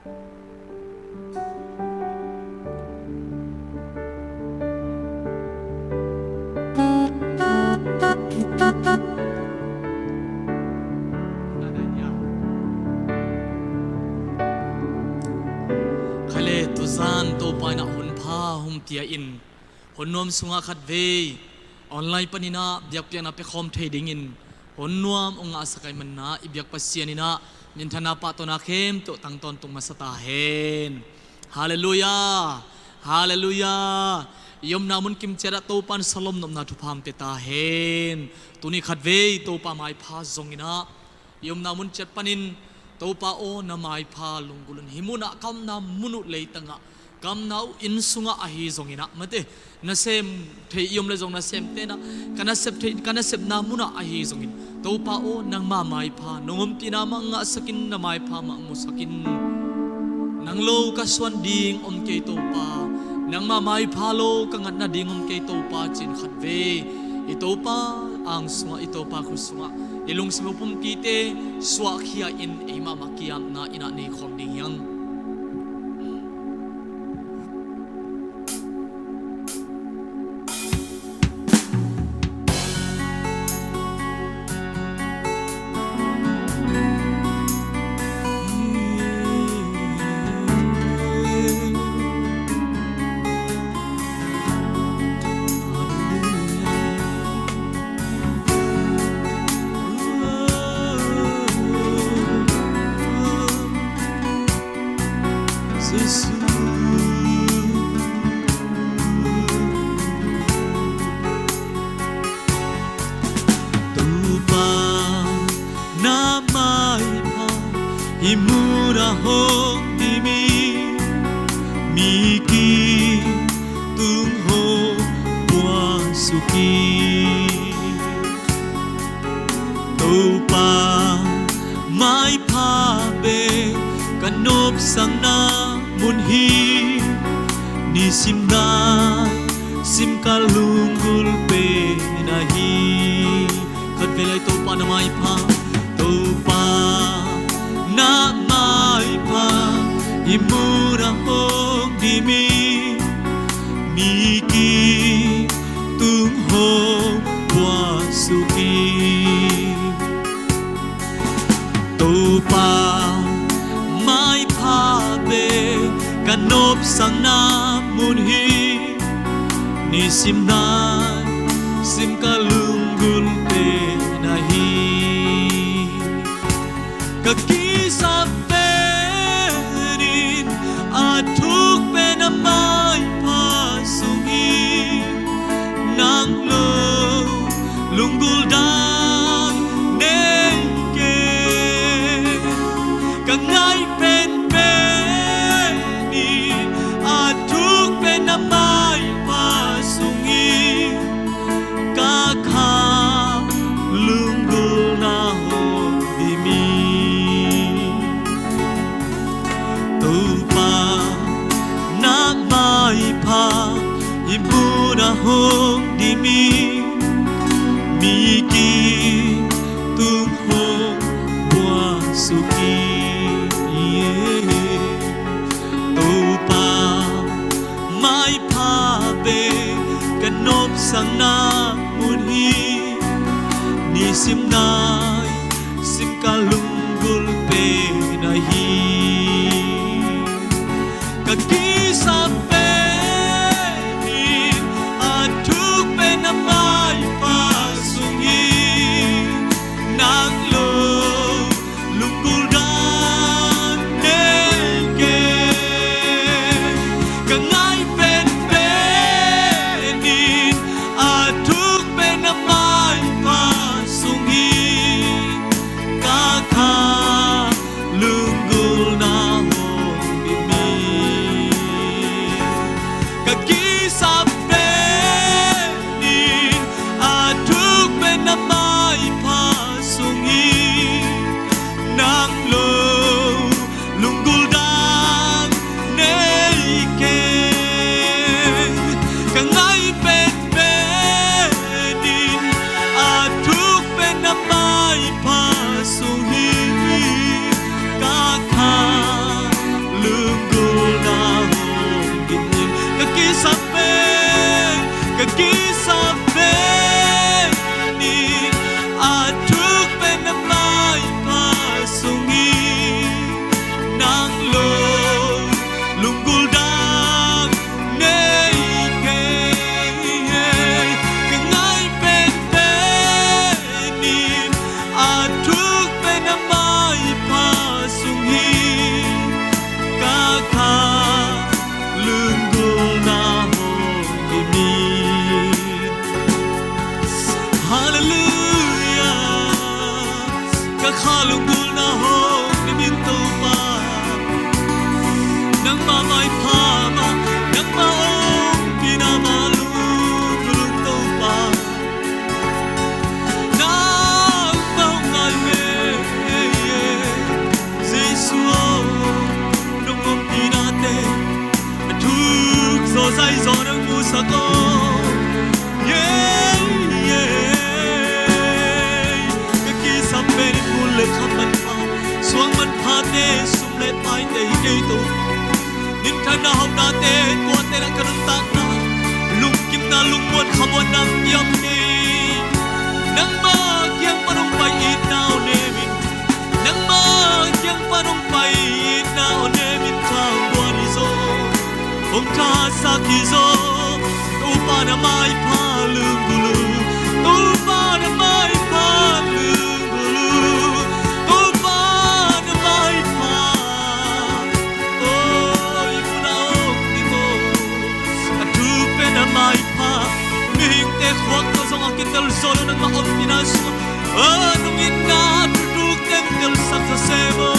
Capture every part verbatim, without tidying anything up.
Khaile, tuzan Topa in ah hun pha hong pia in, hun nuam sungah khatvei online panin ah biakpiakna pia khawm thei dingin hun nuam hong ngahsak ahih manin ah i biak Pasian in ah minthanna pahtawina khempeuh tang tawntung masa ta hen. Halleluiah. Halleluiah. I omna mun kim ciat ah Topa in shalom nopna thupha hong pia ta hen. Tuni khatvei Topa maipha zongin ah i omna mun ciat panin Topa aw, na maipha lunggulh un. Hih munah ka omna mun uh leitangah, ka omna uh inn sungah ahi zongin ah, mate, nasem thei i om le zong nasemte in ah, ka nasep thei, ka nasepna munah ahi zongin, Topa aw, nangma maipha, nong ompihna mah ngahsak in, na maipha mah musak in. Nang lo ka suan ding om kei Topa, nangma maipha lo ka ngat nading om kei Topa, ci-in khatvei i Topa ang sungah, i Topa khut sungah i lungsim a pumpite suahkhia in, ei mahmah ki-apna in ah nei khawm ding hi hang. Topa, na maipha hih munah hong dim in, mi kitung hong puaksuk in. Topa, maipha pen ka nopsakna mun hi, nisim naisim ka lunggulh pen ahi. Khatvei lai Topa na maipha, Topa na maipha hih munah hong dim in, mi kitung hong puaksuk in. Topa, maipha pen ka nopsakna mun hi, nisim naisim ka lunggulh pen ahi. Ka kisap pen in, a thuk pen a maipha sung hi, nang lo lunggulh dan nei kei. Ka ngai penpen in, a thuk pen a maipha sung hi, ka kha lunggulhna hong dim hi. Topa, na maipha hih munah hong dim in, mi kitung hong puaksuk in. Topa, maipha pen ka nopsakna mun hi, nisim naisim ka lunggulh pen ahi. Ka kisap pen in, a thuk pen a maipha sung hi, nang lo lunggulh dan nei kei. Ka ngai penpen in, a thuk pen a maipha sung hi, ka kha lunggulhna hong dim hi. Ahi zong nang musak aw. Yeah, yeah. Ka kisap pen in mun le kham manpha, suang manphate, sum le paite hi kei Topa. Minthanna hauhnate, tuate na ka nuntakna, lungkimna, lungmuan khamuanna piang kei. Nangma kiang pan hong pai itna aw nemin, nangma kiang pan hong pai itna aw nemin ka hong guan hi zaw. Hong thasak hi zaw. Topa na maipha lunggulh uh. Topa na maipha lunggulh uh. Topa na maipha. Oi, mun a om ding aw. A thuk pen a maipha. Mihingte khuak tawh zong a kitel zo lo nangma om ding a sua. A nungin na thuthuk teng telsak zaw sem aw.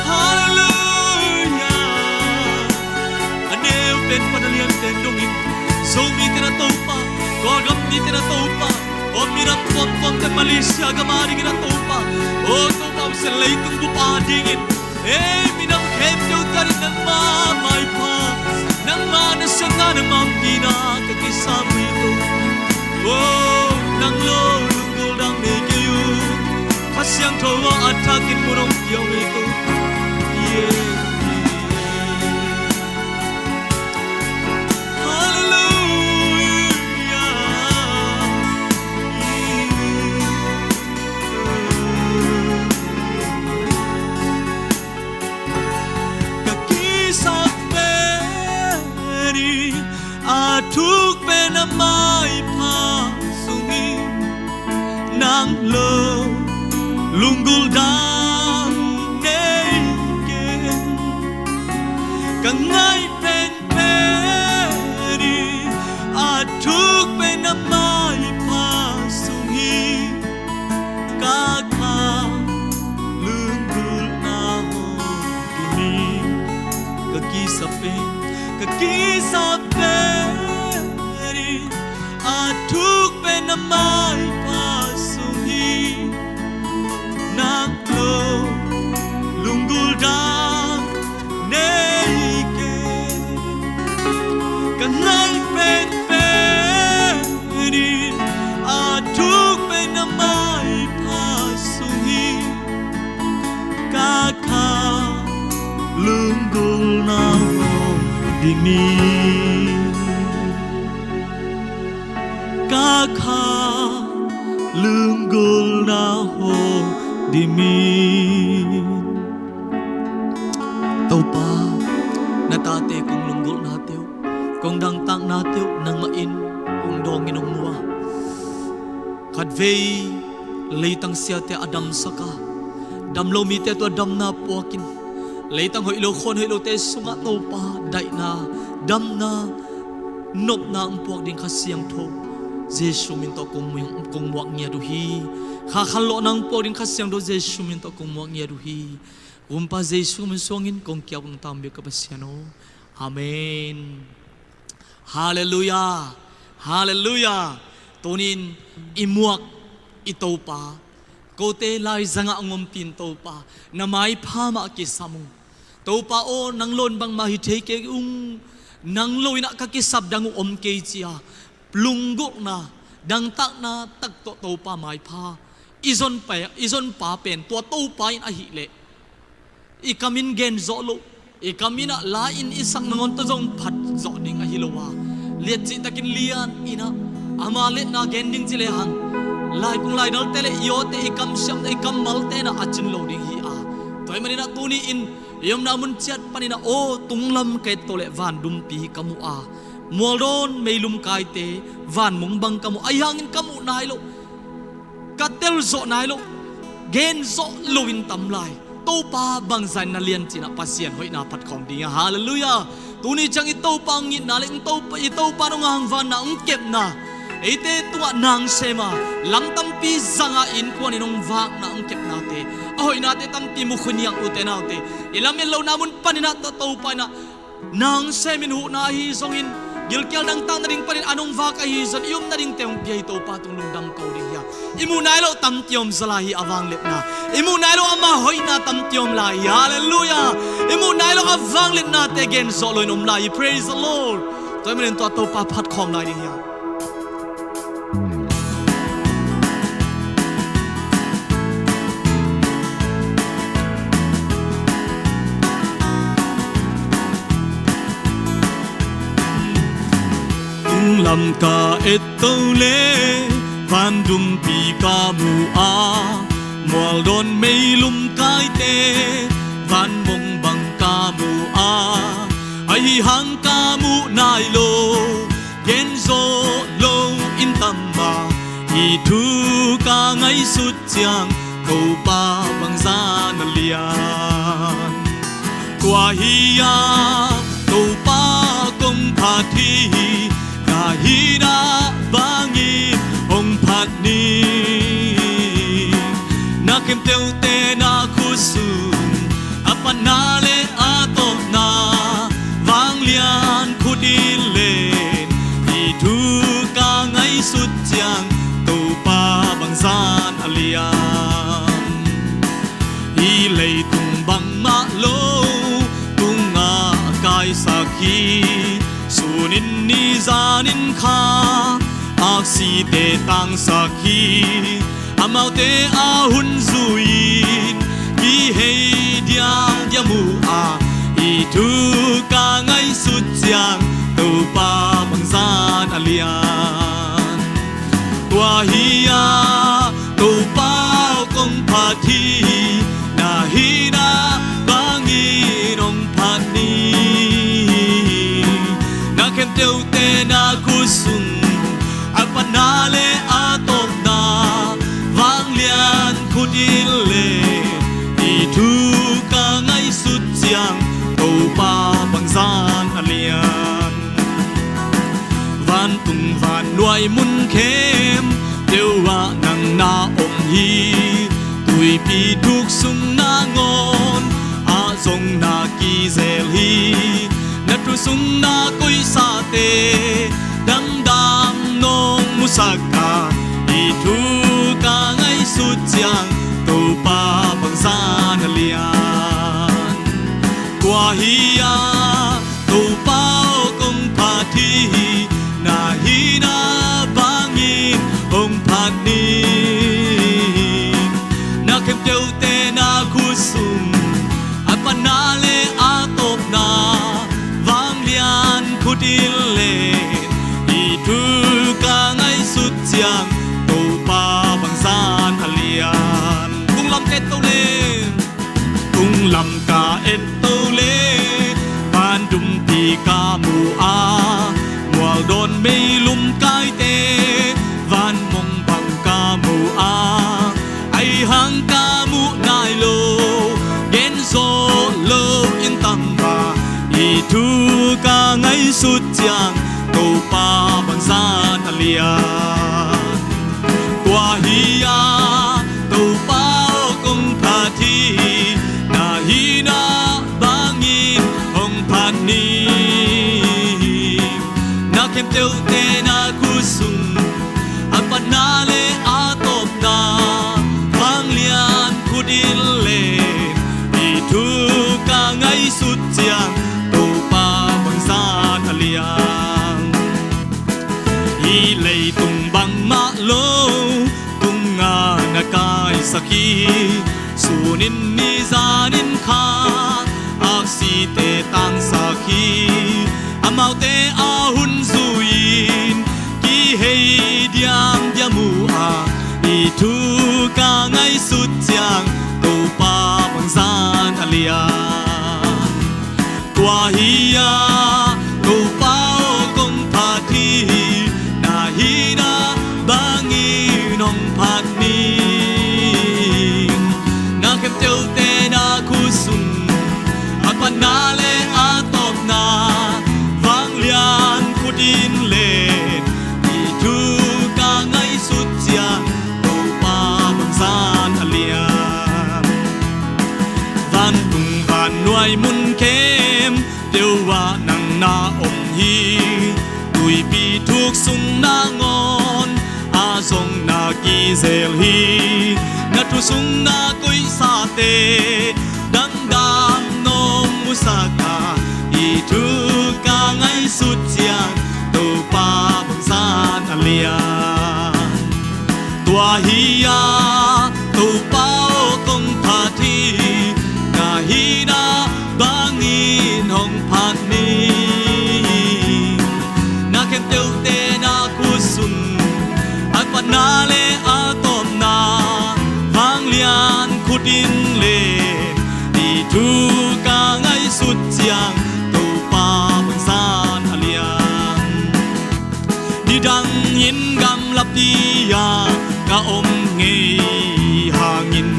Halleluiah. A neu pen pan a lian pen dongin Zomite na Topa, Kawlgam mite na Topa, aw minam tuamtuamte Malaysia gam a dingin a Topa, aw Topa, Pasian leitung bup a dingin ei minam khempeuh tadin nangma maipha, nangma nasepna, nangma ompihna ka kisam uh hi Topa. Aw nang lo lunggulh dang nei kei un. Kha Siangtho a thakin mun hong pia uh hi Topa. Yeah. Halleluiah. Ka kisap pen in a thuk pen a maipha sung hi. Nang lo lunggulh dang nei kei. Ka ngaih penpen in a thuk pen a maipha sung hi. Ka kha lunggulhna hong ding hi. Ka kisap pen, ka kisap pen in a thuk pen a maipha sung hi. Nang lo lunggulh dang nei kei. Ka ngaih penpen in a thuk pen a maipha sung hi. Ka kha lunggulhna hong ding hi. Ka kha lunggulhna hong ding hi. Topa, na tate kong lunggulhnate uh, kong dangtaknate uh nangmah in hong dawngin hong mu a, khatvei leitang siate a damsak a, dam lo mite tawh a damna puakin, leitang hoih lo khuan hoih lote sungah Topa daihna, damna, nopna hong puak ding Kha Siangtho Jesu min tawh kong mu-, kong muak ngiat uh hi. Kha khanlawhna hong puak ding Kha Siangtho Jesu min tawh kong muak ngiat uh hi. Kumpa Jesu min suangin kong kiap hong tampiak ka Pasian aw. Amen. Halleluiah. Halleluiah. Tunin i muak i Topa, kote laizangah hong ompih Topa, na maipha mah kisam ung. Topa aw, nang lo in bangmah hi thei kei ung. Nang lo in ah ka kisap dang uh om kei ci-a lunggulhna, dangtakna tak tawh Topa maipha i zonpa, i zonpa pen tua Topa in ahih leh i kam in gen zawh loh, i kam in ah la-in i sak nangawn tawh zong phat zawh ding ahi lo a, liatcih takin lian in ah ama liatna gen ding ci lehang, laikung laidalte le i awte, i kamsiamte, i kammalte in ah a cin lo ding hi a. Tua ahih manin ah tuni-in i omna mun ciat panin ah aw, tunglam ka et tawh leh van dumpi ka mu a, mualdawn meilum kaite, vanmung bang ka mu, ahi hangin ka muh nai loh, ka telzawh nai loh, gen zawh loin tam lai. Topa bangzah in na lian ci-in ah Pasian hoihna phat khawm ding hi a. Halleluiah. Tuni ciang i Topa hong itna le i Topa, i Topa in hong hangvanna, hong kepna, eite tungah na hong sem a, lam tampi zanga innkuanin hong vakna, hong kepnate, a hoihnate tampi mukhu niang, ute naute. I lamet lohna mun panin ah Topa in ah na hong semin, huhna ahi zongin, gilkial dangtak nading panin an hong vak ahi zongin, i um nadingte hong pia hi Topa tung lungdam ko ding hi a. I muh nai loh tampi om zaw lai hi a vangliatna. I muh nai loh ama hoihna tampi om lai hi. Halleluiah. I muh nai loh a vangliatnate gen zawh loin om lai hi. Praise the Lord. Tua ahih manin tua Topa phat khawm lai ding hi hang. Tunglam ka et to leh vandumpi ka mu a, mualdawn meilum kaite vanmong bang ka mu a, ahi hang ka muh nai lo, gen zawh lo in tam a, hih thu ka ngaihsut ciang Topa bangzah na lian. Tua hi a, Topa kong phat hi, na hihna bangin hong phat ni. Na khempeuhte na khut sung, a patna le a tawpna, vanglian khut in len, hih thu ka ngaihsut ciang Topa bangzah na lian. Hih leitung bangmah lo tungah kaisak hi, sunin ni zanin kha aksite tangsak hi. Amaute a hun zui-in kihei diamdiam uh a, hih thu ka ngaihsut ciang Topa bangzah na lian. Tua hi a, Topa aw kong phat hi, na hihna bangin hong phat ni. Na khempeuhte na khut sung, a patna le a tawpna, vanglian khut in len, hih thu ka ngaihsut ciang Topa bangzah na lian. Vantung vannuai mun khempeuh ah nang na om hi. Tuipi thuk sung nangawn ah zong na kizel hi. Na thu sung na koihsate damdam nong musak a, hih thu ka ngaihsut ciang Topa bangzah na lian. Tua hi a, Topa aw kong phat hi, na hihna bangin hong phat ni. Na khempeuhte na khut sung, a patna le a tawpna, vanglian khut in len, hih thu ka ngaihsut ciang Topa bangzah na lian. Tunglam ka et to leh, tunglam ka et to leh, vandumpi ka mu a, mualdawn meilum kaite vanmong bang ka mu a, ahi hang ka muh nai lo, gen zawh lo in tam a, hih thu ka ngaihsut ciang Topa bangzah na lian. Tua hi a, Topa aw kong phat hi, na hihna bangin hong phat ni. Na khempeuhte na khut sung, a patna le a tawpna, vanglian khut in len, hih thu ka ngaihsut ciang Topa bangzah na lian. Hih leitung bangmah lo tungah na kaisak hi. Sunin ni zanin kha aksite tangsak hi. Amaute a hun zui-in kihei diamdiam uh a, hih thu ka ngaihsut ciang Topa bangzah na lian. Tua hi a, Topa aw kong phat hi, na hihna bangin hong phat ni. Na khempeuhte na khut sung, a patna le a tawpna, vanglian khut in len, hih thu ka ngaihsut ciang Topa bangzah na lian. Vantung vannuai mun khempeuh ah nang na om hi. Tuipi thuk sung nangawn ah zong na kizel hi. Na thu sung na koihsate dangdang nong musak a, i thu ka ngaihsut ciang Topa bangzah a lian. Tua hi a Topa aw kong phat hi, ka hihna bangin hong phat ni. Na khempeuhte na khut sung a patna le a tawpna vanglian khut in le i thu ka ngaihsut ciang Topa bangzah a lian. Nidangin gamlapi-a ka om ngei hangin,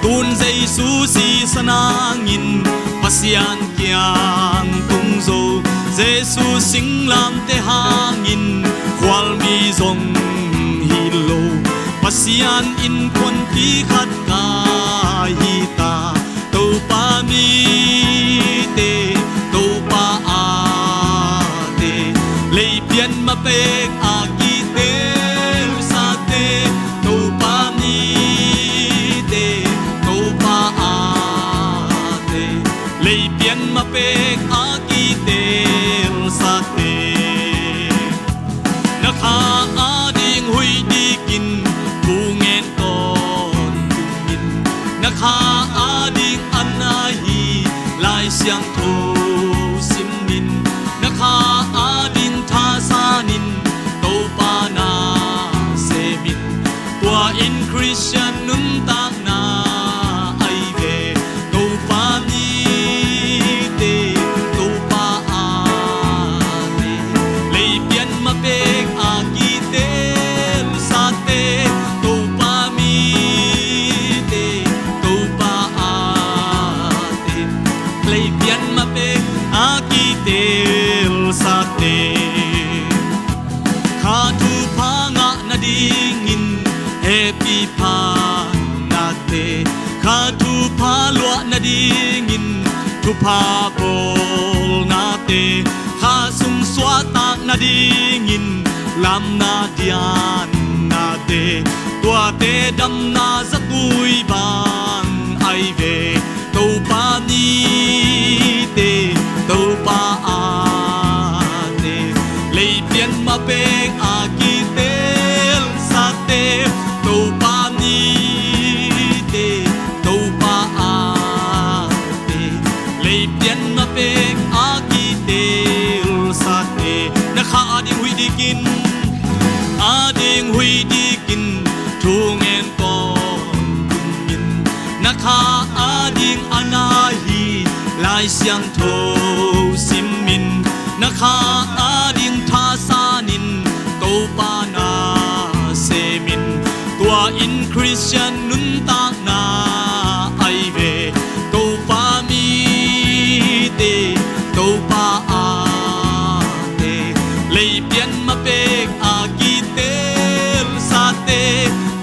tun Jesu sisan hangin Pasian kiang tung zo. Jesu singlamteh hangin khualmi zong hi lo. Pasian innkuanpih khat ka hi ta. Topa mite, Topa ate, lei pian ma pek a kitelsate. Topa mite, Topa ate, lei pian ma pek a kitelsate. Na kha ading huih dikin thu ngen tawntungin, na kha ading an ahi Lai Siangtho simin, na kha ading thasanin Topa na semin, tua in Khristian nuntakna ahi ve. Topa mite, Topa ate, lei pian ma pek a kitelsate. Topa mite, Topa ate, lei pian ma pek a kitelsate. Kha thupha ngah nadingin hehpih pha nate, kha thupha luah nadingin thupha bawl nate, kha sung suahtak nadingin lamna dian nate, tuate damna zatui bang ahi ve. Topa mite, Topa ate, lei pian ma pek a kitelsate. Topa mite, Topa ate, lei pian ma pek a kitelsate. Na kha ading huih dikin, ading huih dikin thu ngen tawntung in, na kha ading an ahi Lai Siangtho simin, na kha ading thasanin Topa na semin, tua in Khristian nuntakna ahi ve. Topa mite, Topa ate, lei pian ma pek a kitelsate.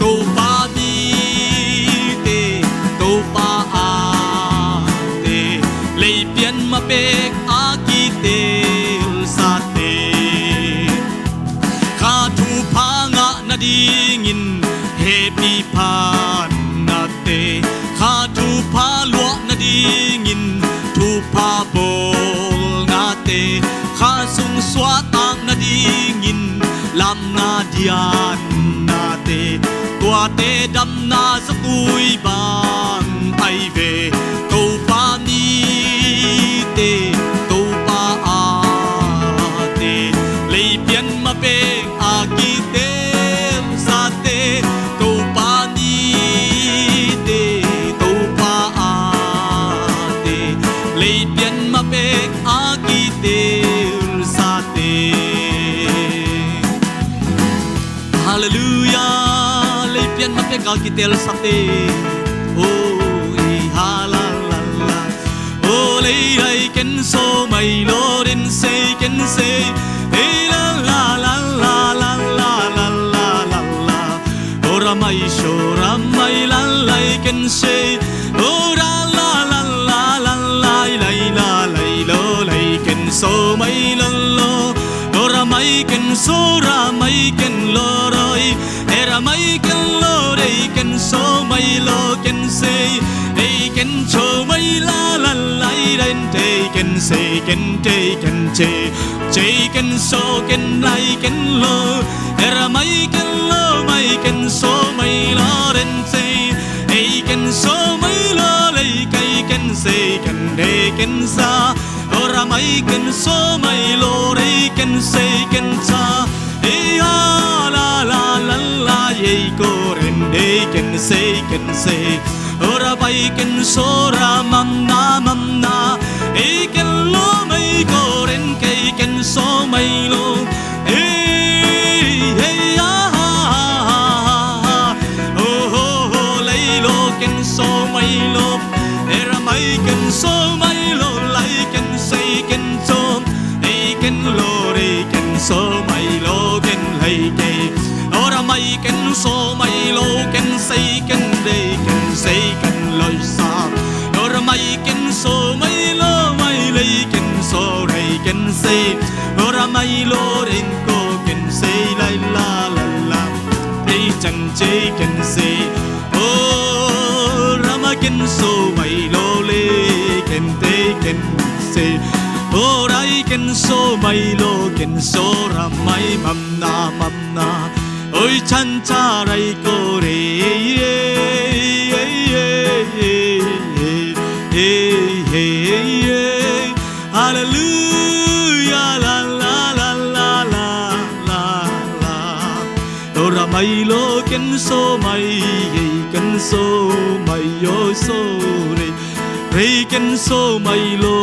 Topa mite, Topa ate, lei pian ma pek a kitelsate. Kha thupha ngah nadingin hehpih pha nate, kha thupha luah nadingin thupha bawl nate, kha sung suahtak nadingin lamna dian nate, tuate damna zatui bang ahi ve. Topa mite, Topa ate, lei pian ma pek a kitelsate. Topa mite, Topa ate, lei pian ma pek a kitelsate. Halleluiah. Lei pian ma pek a kitelsate. Oh, eh, ha, la, la, la. Oh, lei, lei, ken so mai lo den sei, ken sei. Hey, la, la, la. Oh, ra mai, so ra mai, la, lei, ken sei. Oh, ra, la, la, la, lai, lai, la, lai, lo, lei, ken so mai, lo, lo. Oh, ra mai, ken so, ra mai, ken lo, roi. Era mai ken lo ken sei, ei ken so mai la la lai ren te ken sei ken te ken che, che ken so ken lai ken lo, era mai ken lo mai ken so mai lo ren sei, ei ken so mai lo lei kai ken sei ken te ken sa, ora mai ken so mai lo rei ken sei ken sa. Ei ha la la la la, ei ko ren dei ken sei ken sei. Ora bai ken so ra mam na mam na. Ei ken lo mai ko ren kei ken so mai lo. Ei ei ha ha ha ha ha. Oh ho ho, lei lo ken so mai lo. Era mai ken so mai lo, lai ken sei ken so. Ei ken lo rei ken so mai lo ken lei kei. Ora mai ken so mai lo ken sei ken rei ken sei ken loi sa. Ora mai ken so mai lo mai lei ken so rei ken sei. Ora mai lo rei ko ken sei lai la la la. Ei chang che ken sei. Oh, rama ken so mai lo le ken te ken se. Oh, rai ken so mai lo ken so ramai mam na mam na. Oi chan cha rai ko re. Hallelujah, la la la la la la. Ora mai lo ken so mai, ei ken so mai yo so re, rei ken so mai lo,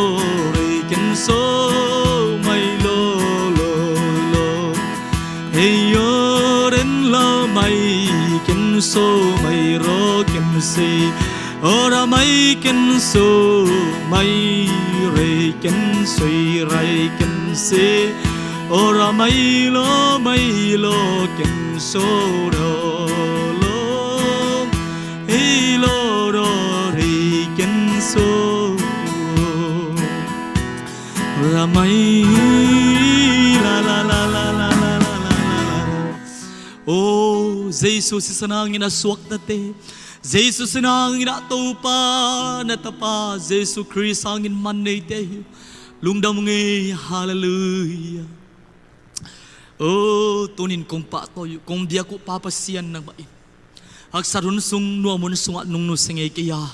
rei ken so mai lo lo lo. Ei yo ren lo mai ken so mai ro ken se. Ora mai ken so mai rei ken soi rai ken se. Ora mai lo mai lo ken so ro lo. Ei lo ro rei ken so. Ora mai la la la la la. O Jesu sisan hangin a suaknate, Jesu sisan hangin a Topa na Tapa Jesu Khrist hangin man neite hi. Lungdam ung ei. Hallelujah. O tunin kong pahtawi uh, kong biak uh Pa Pasian nangmah in haksat hun sung nuam hun sungah nungnu se ngei kei a,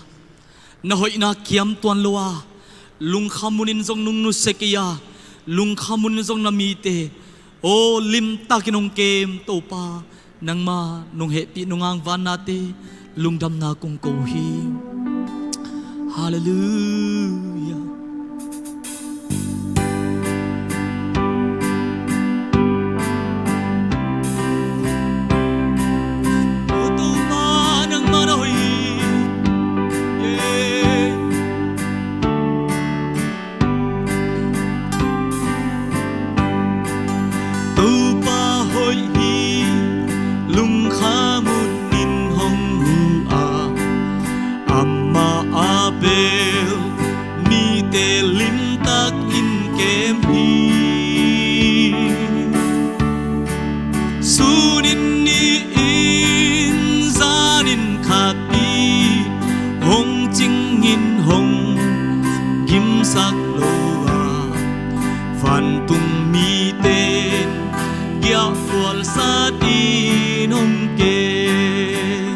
na hoihna kiam tuan lo a, lungkham hunin zong nungnu se kei a, lungkham hunin zong na mite aw limtakin hong kem Topa, nangma nong hehpih nong angvannate lungdamna kong ko hi. Hallelujah. O Topa nangma na hoih hi. Yeah. Topa hoih hi, lungkham hunin hong mu a, amah a bel mite limtakin kem hi. Sunin ni-in zanin khat pi hong cingin hong gimsak lo a, vantung miten giahpualsa din hong kem.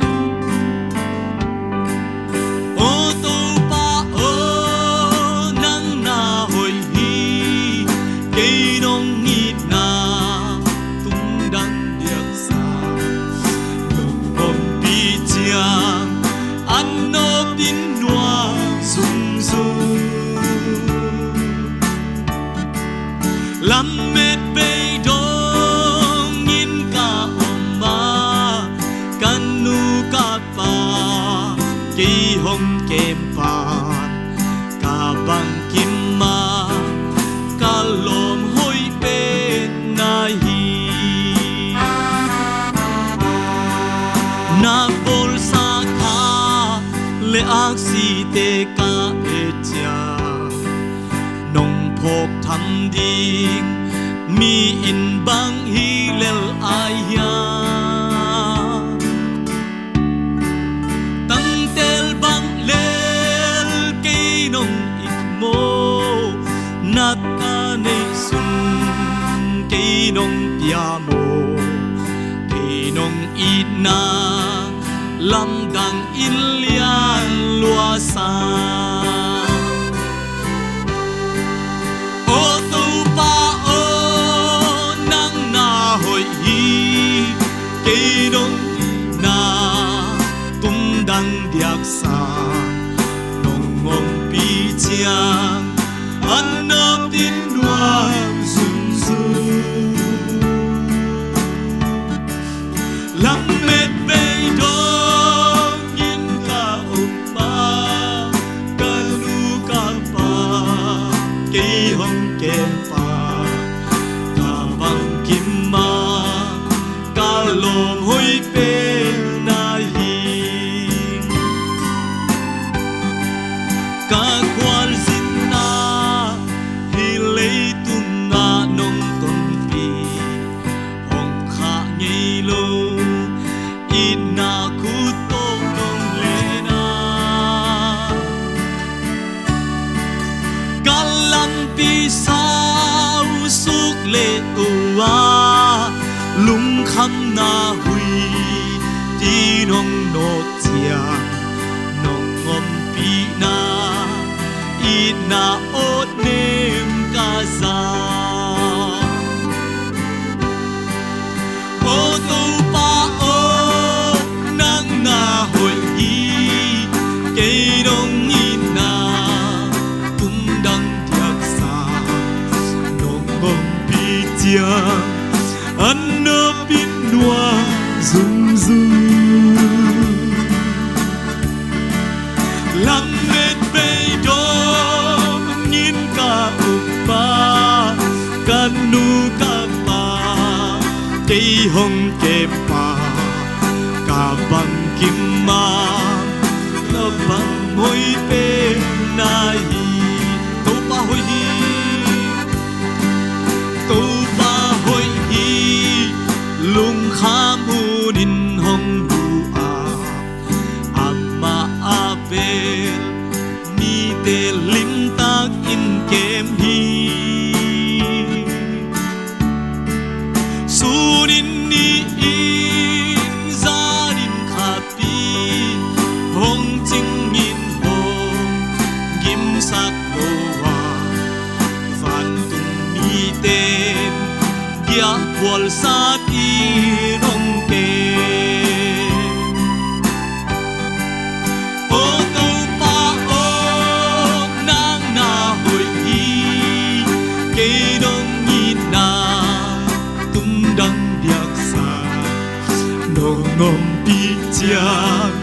O Topa aw, nang na hoih hi, kei nong itna tungdang diaksa, nong ompih ciang an nopin nuam zungzung. Lammet bei dongin ka om a, ka nu ka pa kei hong kem pan ka bangkim a, ka lawm hoih pen na hi. Na bawlsa kha le aksite ka et ciang nong phawk tham ding mi in bang hi lel ai hiam? Tang nong pia maw? Kei nong itna lamdang in lian luasa. Aw Topa aw, nang na hoih hi. Kei nong itna tumdang diaksa nong ompih ciang, an nop in nuam zungzung. Langmet bei dongin ka om a, ka nu ka pa kei hong kem pa, ka bangkim a ka lawm hoih pen na hi. Ka khualzinna hih leitungah nong tonpih hong khah ngei lo, itna khut tawh nong len a, ka lampi sau suk le tua, lungkhamna hui ti nong nawk ciang, nong ompihna itna awt nem ka za. Aw Topa aw, nang na hoih hi. Kei nong itna tumdang diaksa nong ompih ciang, an nop in nuam zungzung. Langmet bei dongin ka om a, ka nu ka pa kei hong kem pa, ka bangkim a ka bang hoih pen na hi. Topa hoih hi. Topa hoih hi. Lungkham hunin hong lu a, amah a bel mite limtakin kem hi. Sunin ni-in zanin khapi hong cingin hong gimsak lo a, vantung miten giahphual sakin hong kem. Aw Topa aw, nang na hoih hi. Kei nong itna tumdang diaksa nong ompih ciang,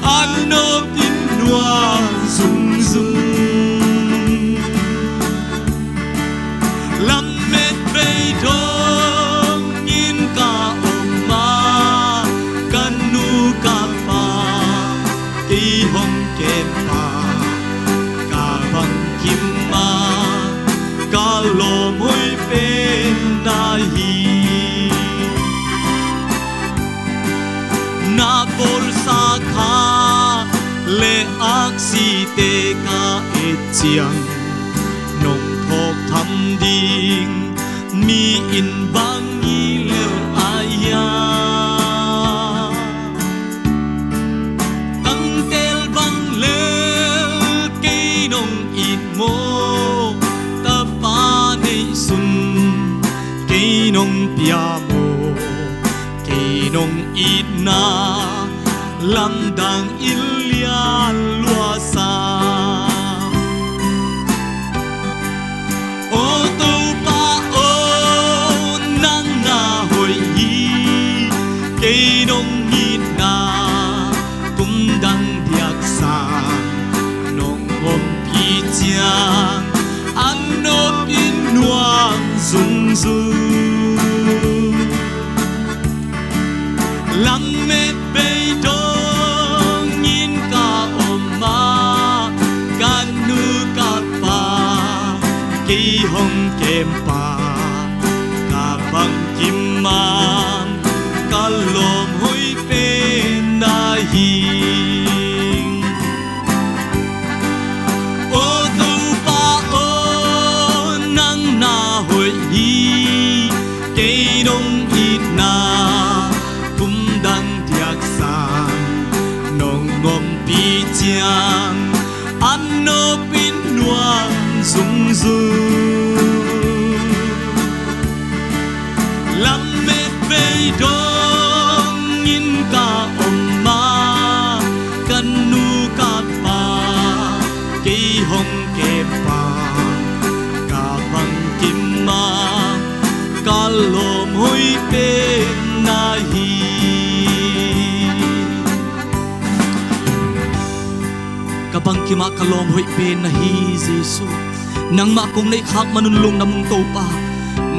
an nop in nuam zungzung. Lammet bei dongin ka om a, ka nu ka pa kei hong kem pa, ka bangkim a ka lawm hoih pen na hi. Na bawlsa kha le aksite ka et ciang, nong phawk tham ding mi in bang i lel a ia. Tangtel bang lel kei nong it maw? Tapa neihsun kei nong pia maw? Kei nong itna lamdang in lian luasa. Aw Topa aw, nang na hoih hi. Kei nong itna tumdang diaksa nong ompih ciang, an nop in nuam zungzung. Lammet bei dongin ka om a, ka nu ka pa kei hong kem pa, ka bangkim a ka lawm hoih pen na hi. Aw Topa aw, nang na hoih hi. Kei Dungzui lamet vei dongin ka om a, ka nu ka pa kei hong kep a, ka bangkim a ka lawm hoih pen na hi. Ka bangkim a ka lawm hoih pen na hi, Jesu. Nangmah kong neih khak manun lungdam ung, Topa.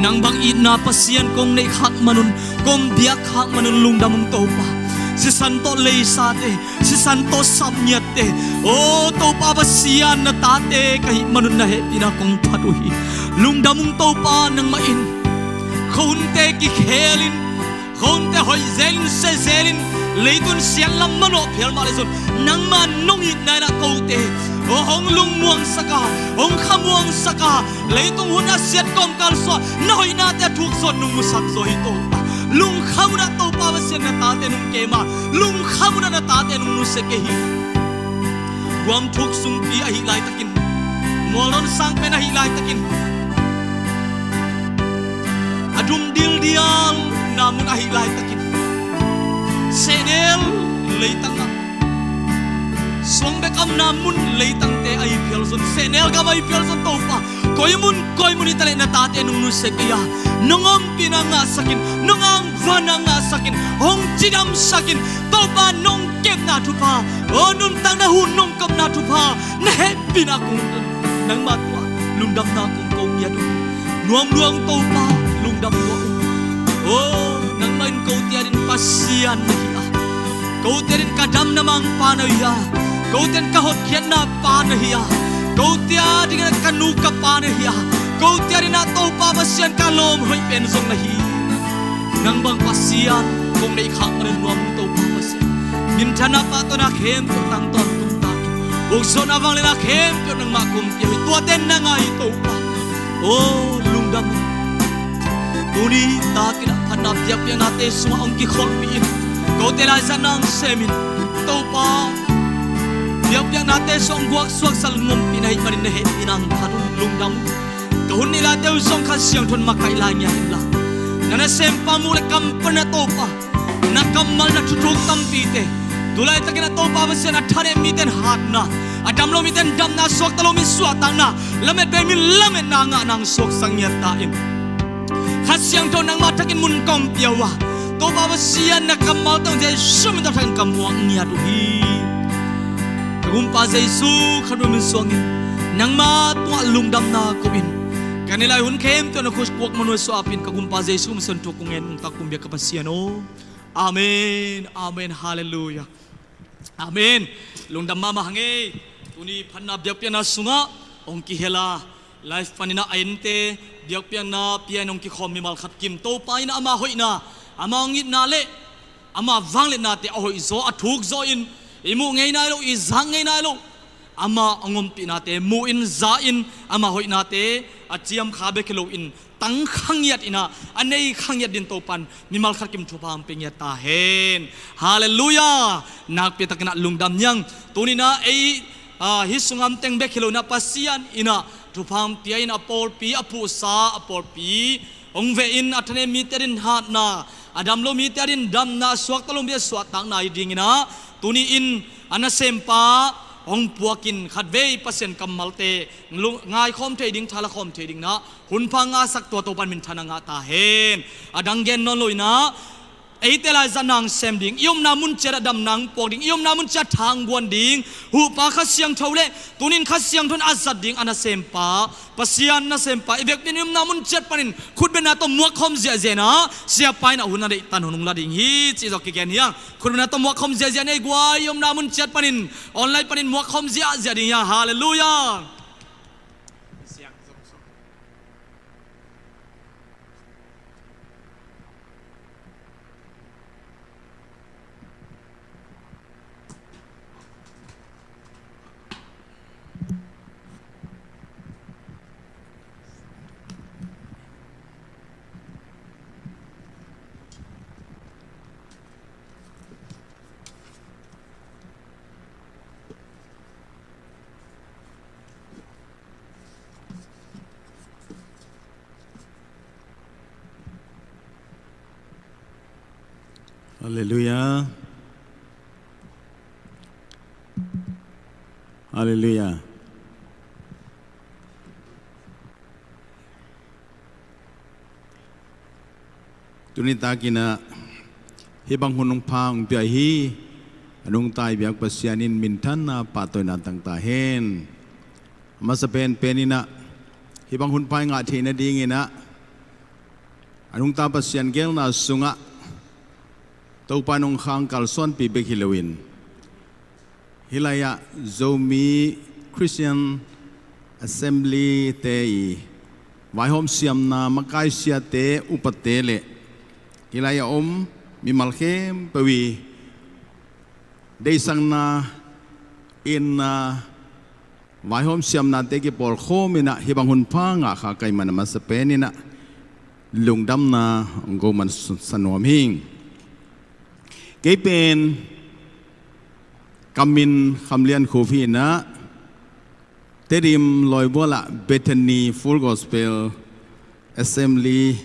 Nang bang itna Pasian kong neih khak manun, kong biak khak manun lungdam ung, Topa. Sisan tawh leisate, sisan tawh sapngiatte, aw Topa Pasian, na tate ka hih manun na hehpihna kong phat uh hi. Lungdam ung, Topa. Nangmah in ka hunte kikhelin, ka hunte hoih zelin, sia zelin, leitung siatlam manawh phial mah leh zong, nangma nong itna in ah kote aw hong lungmuangsak a, hong khamuangsak a, leitung hun a siat kawmkal sungah na hoihnate a thuk zaw nong nusak zaw hi, Topa. Lungkham un ah, Topa Pasian, na tate nong kem a, lungkham un ah, na tate nong nusia kei hi. Guam thuk sungpi ahih laitakin, mualdawn sang pen ahih laitakin, a dum dildialna mun ahih laitakin, sehnel leitang ah, suang bek a omna mun leitangte ahih phial zong, sehnel gam ahih phial zong, Topa, koi mun koi mun hi ta leh na tate nong nusia kei a, nong ompihna ngahsak in, nong angvanna ngahsak in, hong cidamsak in, Topa, nong kepna thupha, aw nuntakna hun nong kawmna thupha, na hehpihna kong, nangma tungah lungdamna kong ko ngiat uh. Nuam lua ung, Topa, lungdam lua ung. Aw, nangmah in kote adingin Pasian na hi a, kote adingin ka damna mangpa na hi a, kote adingin ka hotkhiatna pa na hi a, kote adingin ka nu ka pa na hi a, kote adingin ah, Topa Pasian, ka lawm hoih pen zong na hi. Nang bang Pasian kong neih khak manun nuam ung, Topa Pasian. Minthanna, pahtawina khempeuh nang tawh tung ta in, ukzawhna, vangliatna khempeuh nangmah kong pia hi. Tuate na ngah hi, Topa. Aw, lungdam ung. Tuni takin ah phatna biakpiaknate sungah hong kikholhpih in, kote laizatna hong sem in, Topa, biakpiaknate sungah hong guaksuaksak, hong ompih na hih manin na hehpihna hong phat ung. Lungdam ung. Ka hun neih laite uh zong Kha Siangtho in makaih lai ngiat inla, na nasempa muh le kam panin ah, Topa, na kammal, na thuthuk tampite, tu laitakin ah, Topa Pasian, a thanem mite in hatna, a damlo mite in damna, a suakta lo mi suahtakna, lamet vei mi lametna ngahna hong suaksak ngiat ta in. Kha Siangtho, nangmah thakin mun kong pia uh a, Topa Pasian, na kammal tawh Jesu min tawh thakin ka muak ngiat uh hi. Ka Gumpa Jesu khat bek min suangin nangmah tungah lungdamna ko in, ka neih lai hun khempeuh na khuakuak manun suah apin, ka Gumpa Jesu min suangin thu kong ngen ung, tak kong biak ka Pasian aw. Amen. Amen. Halleluiah. Amen. Lungdam mahmah hang ei. Tuni phatna biakpiakna sungah hong kihel a, live panin ah a ente biakpiakna pia in hong kikhawm mimal khat kim, Topa in ama hoihna, ama hong itna le ama vangliatnate a hoih zaw, a thuk zaw in, i muh ngei nai loh, i zak ngei nai loh, ama hong ompihnate mu in, za in, ama hoihnate a ciamkha bek hi loin, tang kha ngiat in ah, a nei kha ngiat dingin Topa in mimal khat kim thupha hong pia ngiat ta hen. Halleluiah. Nakpi takin ah lungdam ni hang. Tuni in ah ei, ah, hih sung a om teng bek hi lo in ah, Pasian in ah thupha hong pia in, a pawlpi, a phuhsa, a pawlpi hong veh in, a thanem mite adingin hatna, a damlo mite adingin damna, a suakta lo mite suahtakna hi dingin ah, tuni in a nasempa hong puakin khatvei Pasian kammalte lu-, ngaikhawm thei ding, thala khawm thei dingin ah hun pha ngahsak, tua Topa in minthanna ngah ta hen. A dang gen nawn lo in ah, eite laizatna hong sem ding, i omna mun ciat ah damna hong puak ding, i omna mun ciat ah tha hong guan ding Huhpa Kha Siangtho le tuni in Kha Siangtho in a zat ding a nasempa, Pasian nasempa, i vekpi in i omna mun ciat panin khutbetna tawh muakkhawm ziahziah in ah, siapa in ah hun a deihtan hun hong la ding hi, cih zong kigen hi hang. Khutbetna tawh muakkhawm ziahziah in, ei guai, i omna mun ciat panin, online panin muakkhawm ziahziah ding hi hang. Halleluiah. Halleluiah. Halleluiah. Tuni takin ah hih bang hun hong pha hong pia hi. A nungta i biak Pasian in minthanna pahtawina tang ta hen. A masa penpen in ah hih bang hun pha i ngah theih nadingin ah a nungta Pasian geelna sungah Topa in hong khang kalsuanpih bek hi loin, hih lai-ah Zomi Christian Assembly te i vaihawm siamna makaisiate, upate le hih lai-ah om mimal khempeuh i deihsakna, itna, vaihawm siamnate kipawlkhawm in ah hih bang hun pha ngah kha ka hih man a masa pen in ah lungdamna hong ko man sa nuam hi. Kei pen ka min Kham Lian Khup hi in ah, Tedim Lawibual ah Bethany Full Gospel Assembly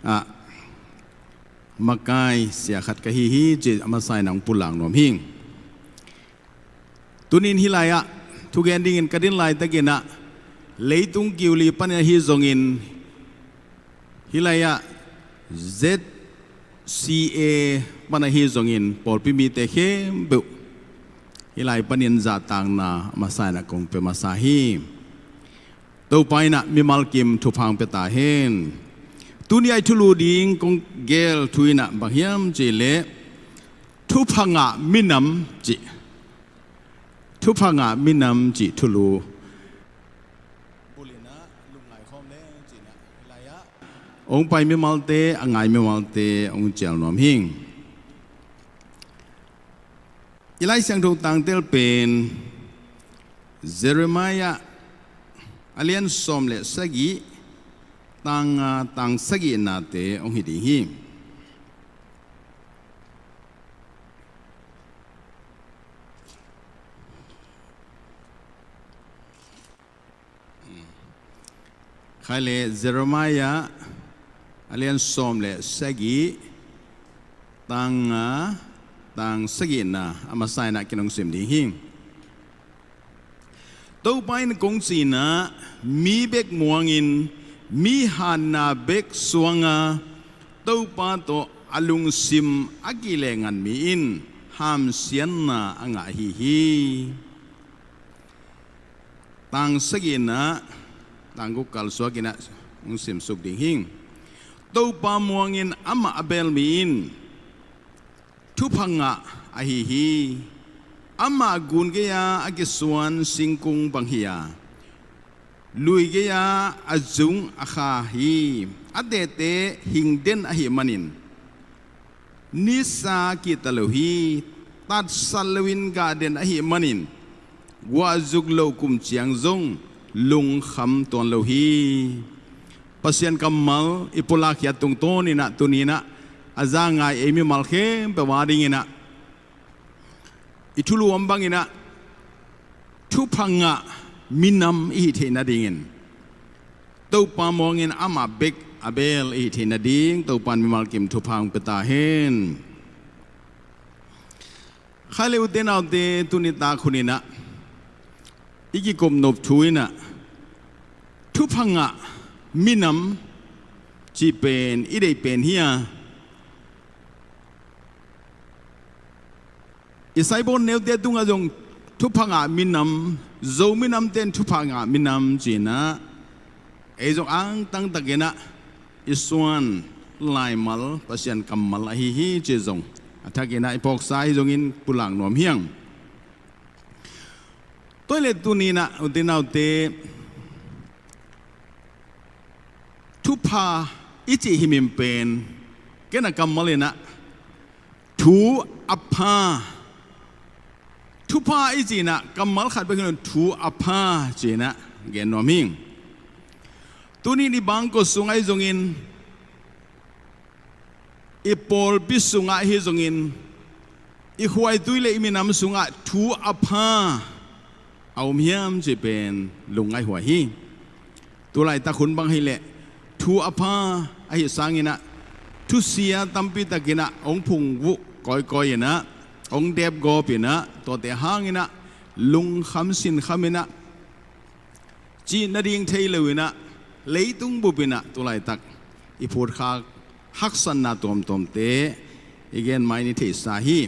ah makai sia khat ka hi hi ci a masa in ah hong pulak nuam hi. Tuni in hih lai-ah thugen dingin ka din laitakin ah leitung kiu li panin ahi zongin, hih lai-ah Z C A pan ahi zongin pawlpi mite khempeuh hih lai panin zahtakna a masa in ah kong pia masa hi. Topa in ah mimal kim thupha hong pia ta hen. Tuni a i thulu ding kong gel thu in ah bang hiam cih leh, thupha ngah minam cih. Thupha ngah minam cih thulu bul in ah lungngai khawm leng ci in ah hih lai-ah hong pai mimalte, a ngai mimalte hong cial nuam hi. I Lai Siangtho tangtel pen Jeremiah a lian sawm le sagih, tang nga, tang sagihnate hong hi ding hi. Khai le Jeremiah a lian sawm le sagih, tang nga, tang sagihna a masa in ah kin hong sim ding hi. Topa in kong ci in ah, mi bek muangin, mi hanna bek suanga Topa tawh a lungsim a kile ngan mi in hamsiatna a ngah ahi hi. Tang sagihna, tang guk kalsuak in ah hong simsuk ding hi. Topa muangin amah a bel mi in thupha ngah ahi hi. Amah gun gei-a a kisuan singkung bang hi a, lui gei-a a zung a kha hi. A tehte hing den ahih manin nisa kihta lo hi. Tatsat loin gah den ahih manin guahzuk loh kum ciang zong lungkham tuan lo hi. Pasian kammal i pulak khiat tungtawn in ah tuni in ah a za ngai ei mimal khempeuh a dingin ah i thulu om bangin ah thupha ngah minam i hih theih nadingin Topa muangin amah bek a bel i hih theih nading Topa in mimal kim thupha hong pia ta hen. Khai le ute naute, tuni tak hun in ah i kikop nop thu in ah thupha ngah minam cih pen i deih pen hi a, i saibon neute tungah zong thupha ngah minam, Zo minamte in thupha ngah minam ci in ah ei zong angtang takin ah i suan laimal Pasian kammal ahi hi ci zong a thakin ah i phawksa ahi zongin pulak nuam hi hang. Tua hi leh tuni in ah ute naute, thupha i cih himhim pen ken a kammal in ah thu a pha, thupha i cih in ah kammal khat bek hi lo in thu a pha ci in ah gen nuam hi. Tuni in i bangkua sungah ahi zongin, i pawlpi sungah ahi zongin, i khuaitui le i minam sungah thu a pha a om hiam cih pen lungngaih huai hi. Tulaitak hun bang hi leh thu a pha ahi sangin ah thusia tampi takin ah hong phungvuh kawikawi inah, hong depgawp inah, tuate hang inah lungkham sinkham inah, cih nading thei lo inah, leitung bup inah tulaitak i phutkhak haksatna tuamtuamte i gen mai ni theihsa hi.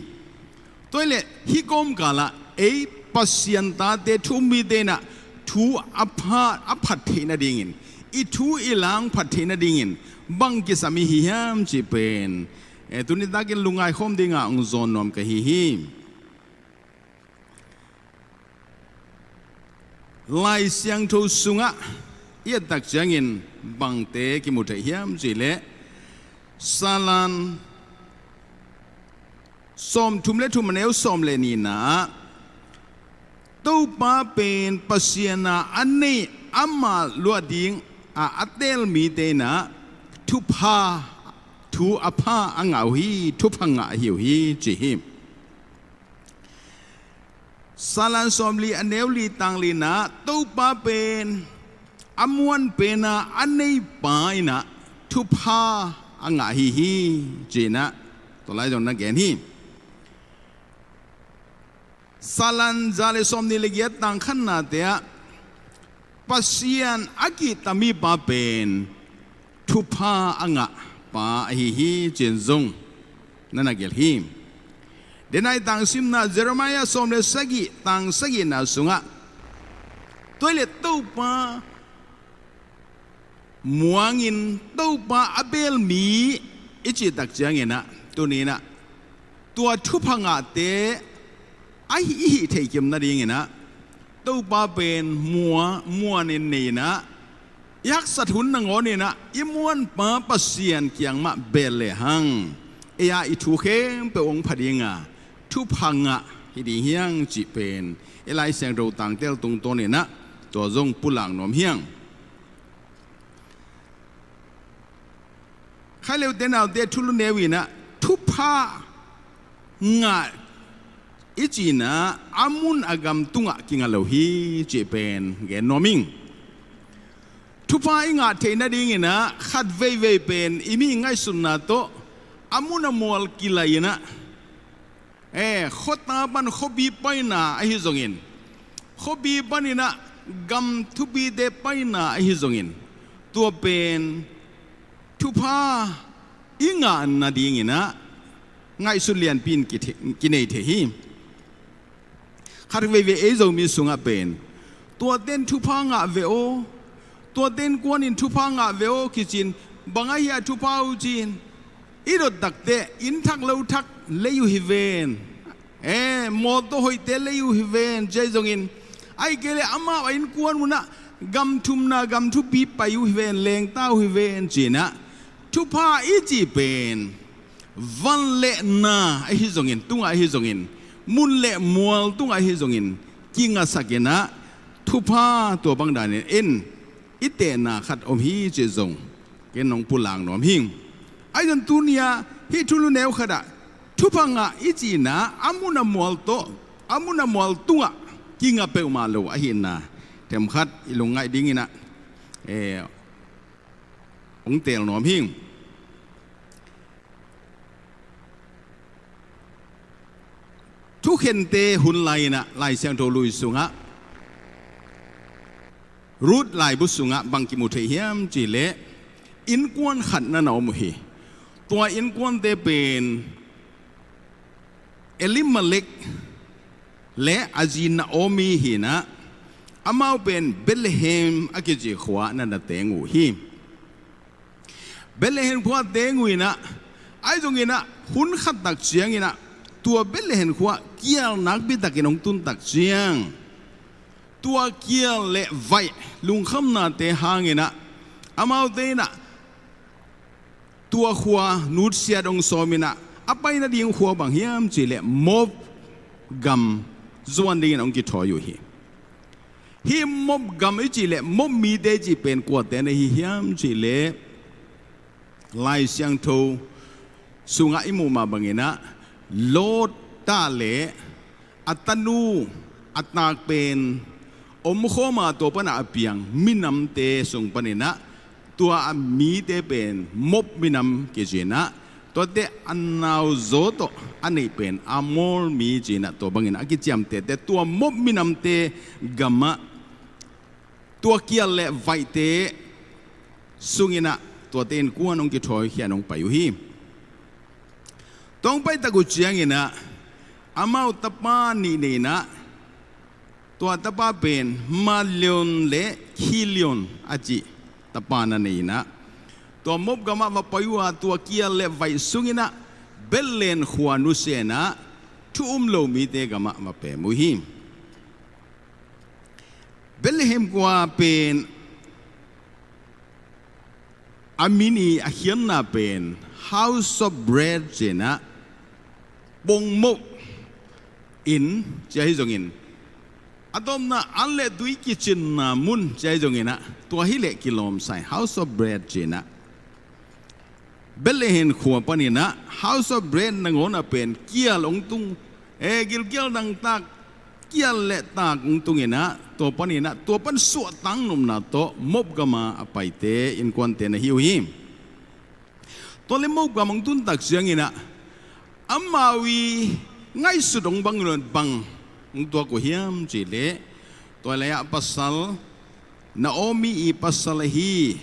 Tua hi leh hih kawmkalah ei Pasian tate, thu-um mite inah thu a pha, a phat theih nadingin, i thu i lang phat theih nadingin bang kisam i hi hiam cih pen, e, tuni takin lungngai khawm dinga hong zawn nuam ka hi hi. Lai Siangtho sungah i et tak ciangin bangte kimu thei hiam cih leh, Salan sawmthum le thum, a neu sawm le nihna ah, Topa pen Pasian a a neih, amah luah ding a a teel mite inah thupha, thu a pha a ngah uh hi, thupha ngah ahi uh hi, ci hi. Salan sawmli, a neu li, tang li-na, Topa pen a muan pen a a neipa inah thupha a ngah ahi hi, ci-inah tua lai zong na gen hi. Salan za le sawmnih le giat, tang khatnate ah, Pasian a kihta mipa pen thupha a ngah pa ahi hi, ci-in zong na na gelh hi. Denai tang simna, Jeremiah sawm le sagih, tang sagihna sungah, tua hi leh Topa muangin, Topa a beel mi i cih tak cianginah, tuni inah tua thupha ngahte a hi, i hih theih kim nadinginah, Topa pen mua, muanin nei inah, i haksat hun nangawninah i muanpa Pasian kiang mah beel lehang, ei-a i thu khempeuh hong pha dinga thupha ngah hi ding hiang cih pen i Lai Siangtho tangtel tungtawninah tua zong pulak nuam hiang. Khaileu te naute, thulu neu inah thupha ngah i cihna a mun a gam tungah kingah lo hi cih pen gen nuam ing. Thupha i ngah theih nadinginah khat veivei pen i mi ngaihsutna tawh a mun a mual kilai inah, e, khuata pan khuapi paina ahi zongin, khuapi paninah gam thupite paina ahi zongin, tua pen thupha i ngah nadinginah ngaihsut lianpi in kithe-, kinei thei hi. Khat veivei ei Zomi sungah pen, tuaten thupha ngah ve aw, tuaten kuanin thupha ngah ve aw, kici-in, bang ahi a thupha uh ci-in, i dot takteh inn thak lo thak lei uh hi ven, e, mawtaw hoihte lei uh hi ven, ci ahi zongin, ahih kei leh amau a innkuan munah gam thumna, gam thupi pai uh hi ven, lengta uh hi ven, ci-inah thupha i cih pen van le na ahi zongin, tungah ahi zongin, mun le mual tungah ahi zongin, kingasak inah thupha tua bang danin en i tehna khat om hi cih zong ken nong pulak nuam hi. Ahi zong tuni-a hih thulu neu khatah thupha ngah i cihna a mun a mual tawh, a mun a mual tungah kingah peuhmah lo ahihna themkhat i lungngaih dinginah, e, hong teel nuam hi. Thukhente hun lai-inah Lai Siangtho Lui sungah, Ruth laibu sungah bang kimu thei hiam cih leh, innkuan khat na na om uh hi. Tua innkuante pen Elimelek le a zi Naomi hinah, amau pen Bethlehem a kici khua na na teng uh hi. Bethlehem khua teng uh inah, ahi zonginah hun khat tak cianginah tua Bethlehem khua kial nakpi takin hong tun tak ciang, tua kial le vaih lungkhamnate hanginah amaute inah tua khua nutsiat hong sawminah, a pai nading khua bang hiam cih leh Moab gam zuan dingin hong kithawi uh hi. Hih Moab gam i cih leh Moab mite i cih pen kuate na hi hiam cih leh, Lai Siangtho sungah i muh mah banginah Lot ta le a tanu, a taak pen omkhawm a, tua panah a piang minamte sung paninah tua a mite pen Moab minam kici inah, Tuate a nauzaw tawh a neih pen Amor mi ci-in ah tua bangin a kiciamtehte, tua mob minamte gamah tua kial le vaihte sungin ah tuate innkuan hong kithawikhia in hong pai uh hi. Tua hong paitak uh ciangin ah amau tapa nih nei-in ah, tua tapa pen Malion le Kilion a cih tapa na nei-in ah, tua mob gamah va pai uh a, tua kial le vaih sungin ah Bethlehem khua nusia-in ah thu um lo mite gamah va pem uh hi. Bethlehem khua pen a min i a khiatna pen House of Bread ci-in ah, pongmoh inn ci ahi zongin, a tawpna an le tui kicinna mun ci ahi zongin ah, tua hi leh kilawmsa-in House of Bread ci-in ah, Bethlehem khua panin ah House of Bread nangawn ah pen kial hong tung, e, gilkial dangtak, kial le tak hong tungin ah, tua panin ah tua pan suahtak nopna tawh mob gam a a paite innkuante na hi uh hi. Tua le mob gam hong tun tak ciangin ah amau i ngaihsut hong bang lo-in bang hong tuak uh hiam cih leh, tua lai-ah pasal, Naomi i pasal ahi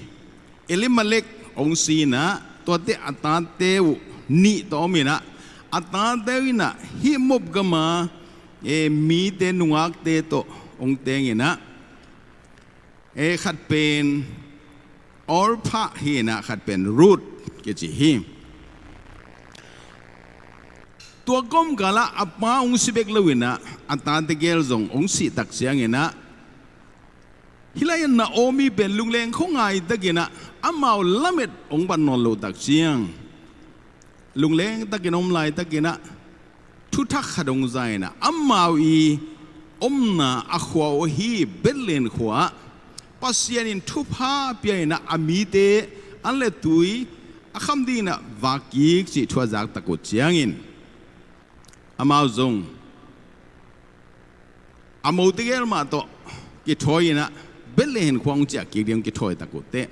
Elimelek hong si-in ah, tuate a tate uh nih tawh om-in ah, a tate uh in ah hih mob gam a, e, mite nungakte tawh hong teng-in ah, e, khat pen Orpah hi-in ah, khat pen Ruth kici hi. Tua kawmkal ah a pa hong si bek lo-in ah, a tate gel zong hong sih tak ciangin ah, hih lai-ah Naomi pen lungleng khuangai takin ah, amau lamet hong pan nawn loh tak ciang, lungleng takin om laitakin ah, thuthak khat hong za-in ah, amau i omna a khua uh ahi Bethlehem khua ah Pasian in thupha pia-in ah, a mite an le tui a kham dingin ah vak kik cih thu a zak tak uh ciangin, amau zong a mote gel mah tawh kithawi-in ah, Bethlehem khua hong ciah kik ding hong kithawi tak uh teh,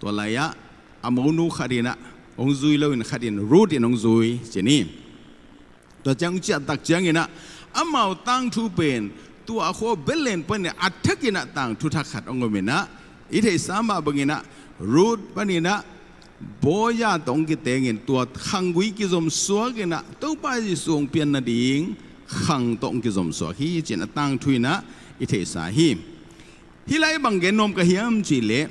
tua lai-ah a monu khat in ah hong zui lo-in, khat in, Ruth in hong zui ci ni. Tua ciang hong ciah tak ciangin ah, amau tangthu pen tua a khua Bethlehem panin a thakin ah tangthu thak khat hong om-in ah, i theihsa mah bangin ah Ruth panin ah Boaz tawh hong kitengin, tua khanggui kizom suakin ah Topa Jesu hong pian nading khang tawh hong kizom suak hi ci-in a tangthu in ah i theihsa hi. Hih lai bang gen nuam ka hiam cih leh,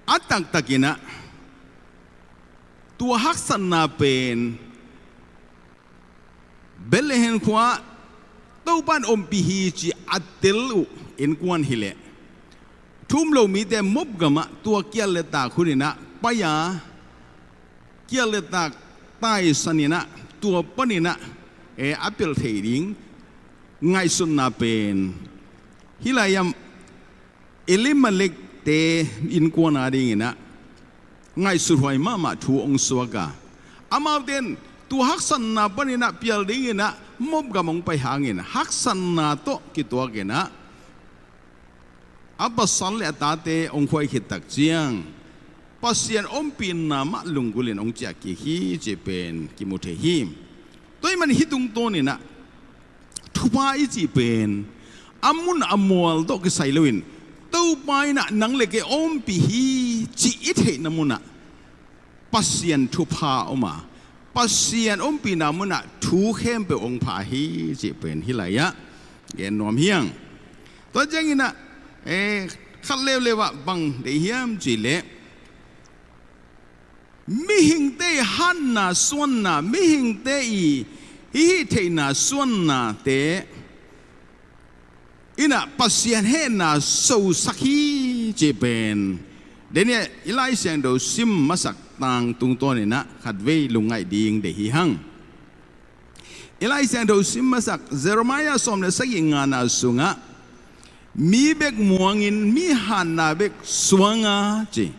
a taktakin ah tua haksatna pen Bethlehem khua-ah Topa in ompih hi ci a tel uh innkuan hi leh, thu um lo mite mob gam ah tua kial le tak hun-in ah pai a, kial le tak taisan-in ah, tua panin ah, e, a pelh theih ding ngaihsutna pen hih lai-ah Elimelek-te innkuan a dingin ah ngaihsut huai mahmah thu hong suak a, amaute in tua haksatna panin ah pial dingin ah mob gam hong pai hangin, haksatna tawh kituakin ah a pasal le a tate hong khuai khit tak ciang, Pasian ompihna mah lunggulhin hong ciah kik hi cih pen kimu thei hi. Tua ahih manin hih tungtawnin ah thupha i cih pen a mun a mual tawh kisai lo-in, Topa in ah nang le kei ompih hi cih i theihna mun ah Pasian thupha om a, Pasian ompihna mun ah thu khempeuh hong pha hi cih pen hih lai-ah gen nuam hi hang. Tua ciangin ah, e, khat leuleu ah bang deih hiam cih leh, mihingte i hatna suanna, mihingte i hih theihna suannate in ah Pasian hehna sosak hi cih pen, Daniel i Lai Siangtho sim masak tang tungtawnin ah khatvei lungngaih ding deih hi hang. I Lai Siangtho sim masak Jeremiah sawm le sagih ngana sungah, mi bek muangin mi hatna bek suanga ci.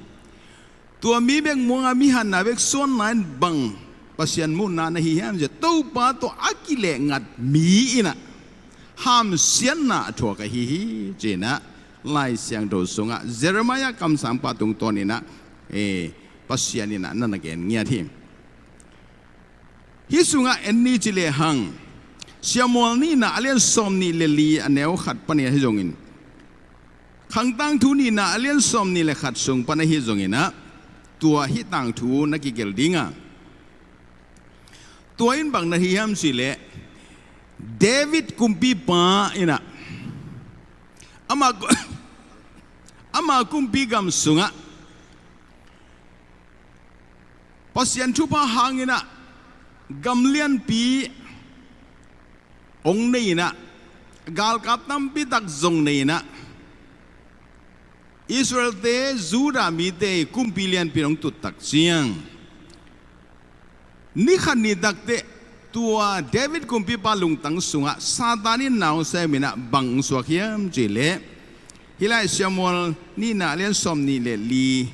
Tua mi bek muanga mi hatna bek suanna in bang Pasian muhna na hi hiam cih leh, Topa tawh a kilehngat mi in ah hamsiatna a thuak ahi hi ci-in ah Lai Siangtho sungah Jeremiah kamsangpa tungtawnin ah, e, Pasian in ah na na gen ngiat hi. Hih sungah en ni ci lehang, Samuel nihna a lian sawm nih le li a neu khat pan ahi zongin, Khang Tangthu nihna a lian sawm nih le khat sung pan ahi zongin ah, tua hih tangthu na kigelh ding a, tua in bang na hi hiam cih leh, David kumpipa in ah ama, ama kumpi gam sungah Pasian thupha hangin ah gam lianpi hong nei in ah, galkap tampi tak zong nei in ah, Israel-te, Judah mite kumpi lianpi in hong tut tak ciang, ni khat ni tak teh tua David kumpipa lungtang sungah Satan in na hong sem in ah bang hong suak hiam cih leh, hih lai Samuel nihna a lian sawm nih le li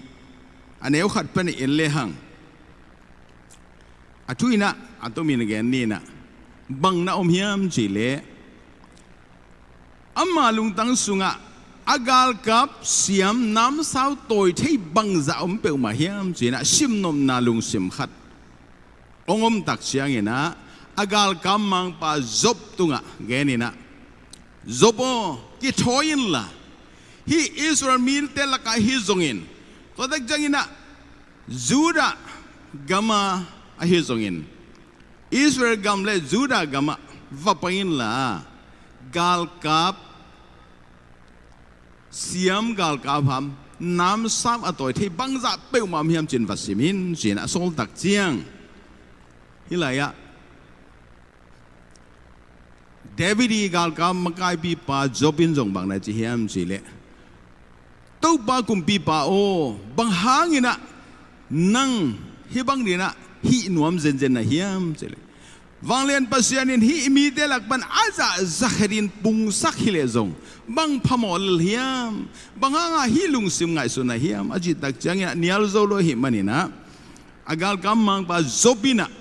a neu khat pan en lehang, a thu in ah a tomin gen ni in ah, bang na om hiam cih leh, ama lungtang sungah a galkap siam namsau tawi thei bangzah om peuhmah hiam ci-in ah simnopna lungsim khat hong om tak ciangin ah, a galkap mangpa Job tungah gen in ah, Job aw, kithawi inla, hih Israel mite lakah ahi zongin, tua tak ciangin ah Judah gam ah ahi zongin, Israel gam le Judah gam ah va pai inla, galkap siam, galkap ham, namsau a tawi thei bangzah peuhmah om hiam ci-in va sim in ci-in a sawl tak ciang, hih lai-ah David ii galkap makaipipa Job in zong bang na ci hiam cih leh, Topa kumpipa aw, bang hangin ah nang hih bang dingin ah hih nuam zenzen na hiam cih leh, Vanglian Pasian in hih mite lak pan a zah zakhetin pungsak hi leh zong bang phamawh lel hiam, bang hanga hih lungsim ngaihsun na hiam a cih tak ciangin ah nial zo lo ahih manin ah, a galkap mangpa Job in ah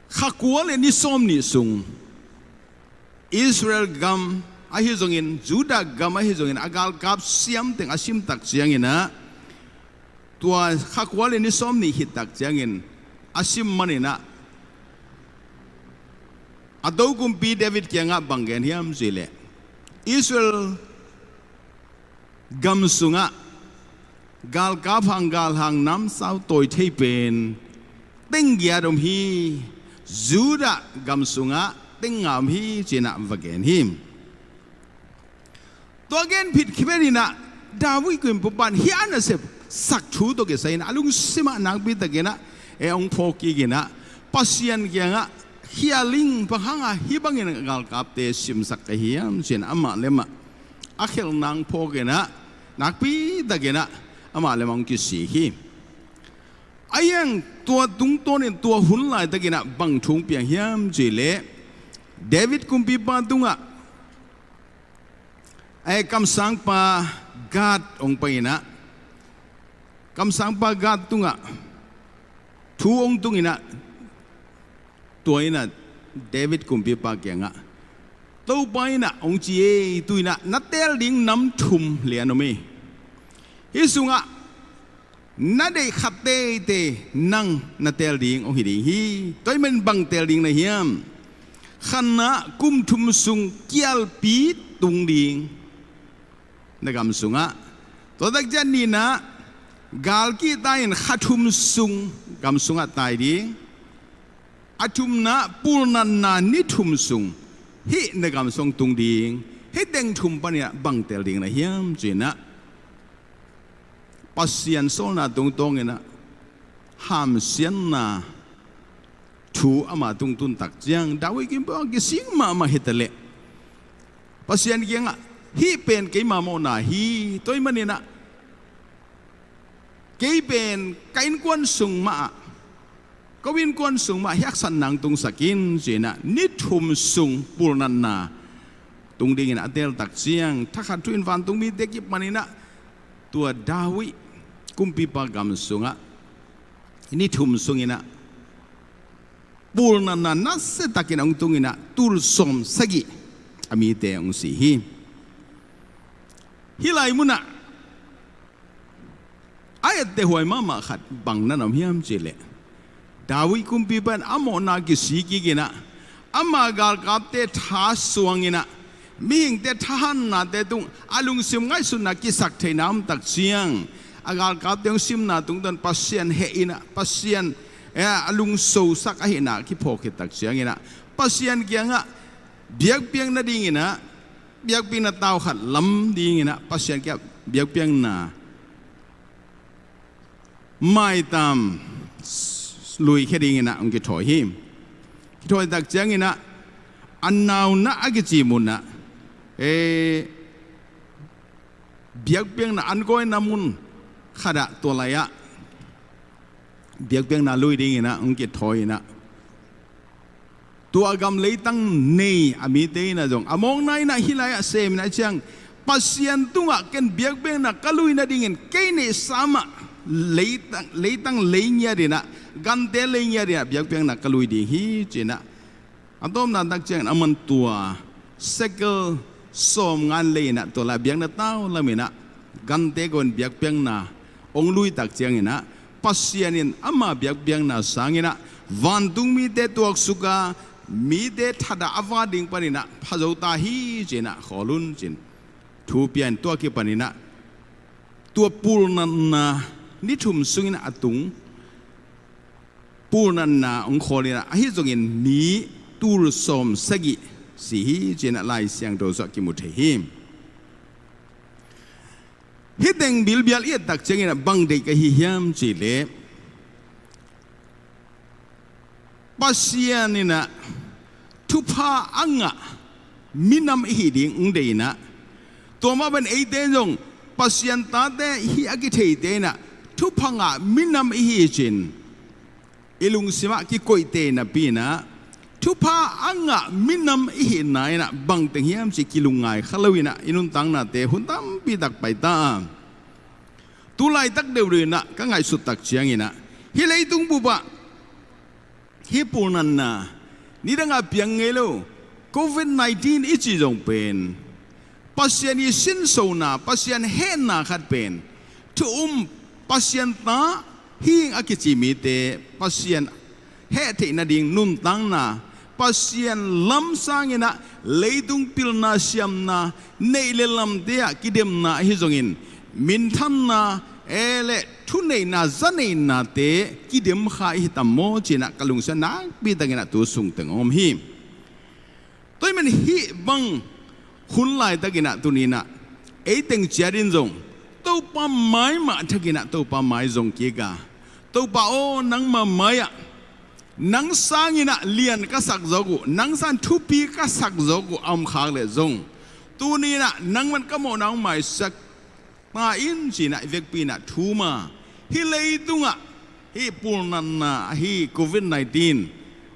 kha kua le ni sawm nih sung Israel gam ahi zongin, Judah gam ahi zongin a galkap siam teng a sim tak ciangin ah, tua kha kua le ni sawm nih khit tak ciangin a sim manin ah, a to kumpi David kiangah bang gen hiam cih leh, Israel gam sungah galkap hang, galhang namsau tawi thei pen teng giat om hi, Judah gam sungah teng nga om hi ci-in ah va gen hi. Tua gen phit khit pen in ah David kumpipa in hih a nasep sak thu tawh kisai in a lungsim ah nakpi takin ah, e, hong phawk kik in ah, Pasian kiangah, khial ing, bang hanga hih bangin galkapte simsak ka hiam ci-in amah le amah a khelhna hong phawk in ah, nakpi takin ah amah le amah hong kisik hi. Ahi hang tua tungtawnin tua hun laitakin ah bang thu hong piang hiam cih leh, David kumpipa tungah, e, kamsangpa Gad hong pai in ah, kamsangpa Gad tungah thu hong tung in ah, tua in ah David kumpipa kiangah, Topa in ah hong ci ei, tu-in ah na teel ding nam thum lian om hi. Hih sungah na deih khat teitei nang na teel ding hong hi ding hi. Tua ahih manin bang teel ding na hiam? Khatna, kum thum sung kialpi tung ding na gam sungah. Tua tak ciang nihna, gal kihta-in kha thum sung gam sungah tai ding. A thumna, pulnatna ni thum sung hih na gam sung tung ding. Hih teng thum panin ah bang teel ding na hiam ci-in ah Pasian sawlna tungtawnin ah hamsiatna thu ama tung tun tak ciang, David kumpipa kisik mahmah hi ta leh, Pasian kiangah, hih pen keima mawhna hi, tua ahih manin ah kei pen ka innkuan sung mah ah, ko innkuan sung mah ah hih haksatna hong tungsak in ci-in ah ni thum sung pulnatna tung dingin a teel tak ciang, thakhat thu-in vantungmite kipanin ah tua David kumpipa gam sungah ni thum sungin ah pulnatna nasia takin hong tungin ah tul sawm sagih a mite hong si hi. Hih lai munah a ettehhuai mahmah khat bang na om hiam cih leh, David kumpipa in a mawhna kisik kik in ah, ama galkapte tha suang in ah, mihingte thahannate tung a lungsim ngaihsutna kisak theihna om tak ciang, a galkapte hong simna tungtawn Pasian heh in ah, Pasian, eh, a lungsosak ahihna kiphawk khit tak ciangin ah, Pasian kiangah biakpiakna dingin ah, biakpiakna tau khat lam dingin ah, Pasian kiangah biakpiakna maitam luikhia dingin ah hong kithawi hi. Kithawi tak ciangin ah, a naunah a kici munah, eh, biakpiakna an kawina mun khatah, tua lai-ah biakpiakna lui dingin ah hong kithawi in ah, tua gam leitang nei a mite in ah zong a mawkna in ah hih lai-ah sem in ah, a ciang, Pasian tungah ken biakpiakna ka lui nadingin kei neihsa mah leitang, leitang lei ngiat in ah, gante lei ngiat in ah biakpiakna ka lui ding hi, ci-in ah, a tawpna tak ciangin aman tua sekel sawmnga in lei in ah, tua lai biakna tau lam in ah, gante ko in biakpiakna hong lui tak ciangin ah, Pasian in ama biakpiakna sangin ah, vantung mite tuaksuk a, mite that a a vak ding panin ah pha zo ta hi, ci-in ah khawl un, ci-in thu pia in, tua kipanin ah tua pulnatna ni thum sungin a tung pulnatna hong khawl in ah, ahi zongin mi tul sawmsagih si hi, ci-in ah Lai Siangtho sungah kimu thei hi. Hih teng bilbial i et tak ciangin ah bang deih ka hi hiam cih leh, Pasian in ah thupha a ngah minam i hih ding hong deih in ah, tua mah bangin eite zong Pasian tate hi a kitheite in ah thupha ngah minam i hi cin, i lungsimah kikoihte napi in ah, thupha a ngah minam i hihna in ah bang teng hiam cih kilungngai kha lo in ah, i nuntaknate hun tampi tak pai ta a, tu laitak deuhdeuh in ah ka ngaihsut tak ciangin ah, hih leitung bupah hih pulnatna, nidangah piang ngei lo covid nineteen i cih zong pen Pasian i sinsona, Pasian hehna khat pen, thu um, Pasian ta hi ing a kici mite Pasian heh theih nading nuntakna, Pasian lam sangin ah leitung pilna siamna, neih le lamte ah kidemna ahi zongin, minthanna, eh, le thuneihna, zaneihnate kidem kha i hi tam maw, ci-in ah ka lungsim nakpi takin ah tu sung teng om hi. Tua ahih manin hih bang hun laitakin ah tuni-in ah ei teng ciat in zong Topa mai mah thakin ah Topa mai zong kik a, Topa aw, nangma mai-ah nang sangin ah lian ka sak zawk uh, nang sangin thupi ka sak zawk uh a om khak leh zong, tuni-in ah nangman ka mawhna hong maisak ta in, ci-in ah i vekpi-in ah thum a, hih leitungah hih pulnatna, hih covid nineteen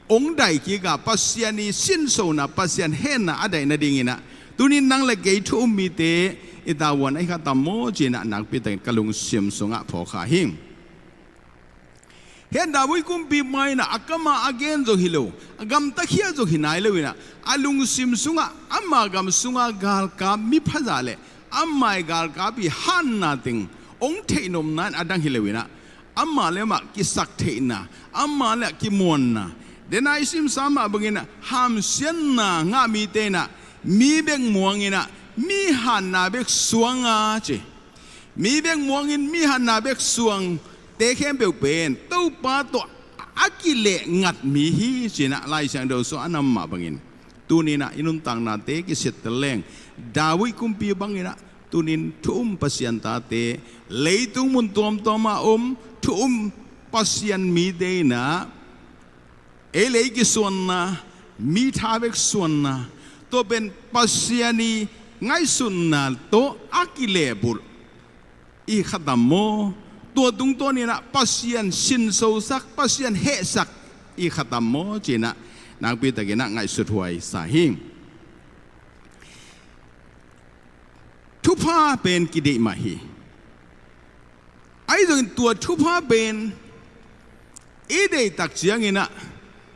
hong daih kik a, Pasian i sinsona, Pasian hehna a daih nadingin ah tuni-in nang le kei thu um mite i tavuan ahi kha tam maw, ci-in ah nakpi takin ka lungsim sungah phawk kha hi. Hih David kumpipa in ah a kam a a gen zong hi lo, a gamta khia zong hi nai lo in ah, a lungsim sungah ama gam sunga galkap mipha zah le ama i galkap i hanna teng hong theihnopna in a dang hi lo in ah, amah le amah kisaktheihna, amah le kimuanna, den a i simsa mah bangin ah hamsiatna ngah mite in ah mi bek muang in ah mi hanna bek suang a ci. Mi bek muangin mi hanna bek suangte khempeuh pen Topa tawh a kileh ngat mi hi, ci-in ah Lai Siangtho sungah a nam mah bangin, tuni-in ah i nuntaknate kisittel leng David kumpi bangin ah tuni-in thu um Pasian tate, leitung mun tuamtuam ah om thu um Pasian mite in ah ei le ei kisuanna, mi tha bek suanna, tua pen Pasian i ngaihsutna tawh a kilehbulh i hi kha tam maw? Tua tungtawn in ah Pasian sinsosak, Pasian hehsak i hi kha tam maw, ci-in ah nakpi takin ah ngaihsut huai sa hi. Thupha pen kideih mah hi. Ahi zongin tua thupha pen i deih tak ciangin ah,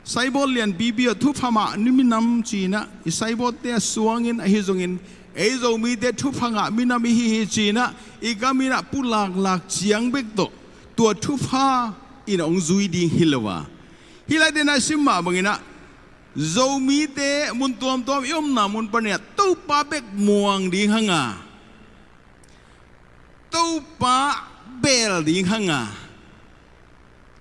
saibawt lianpipi aw, thupha mah ni minam ci-in ah i saibawtte a suangin, ahi zongin ei Zomite thupha ngah minam i hi hi ci-in ah, i gam in ah pulaklak ciang bek tawh tua thupha in hong zui ding hi lo a, hih lai-ah i sim mah bangin ah Zomite mun tuamtuam i omna mun panin ah Topa bek muang ding hang a, Topa beel ding hang a,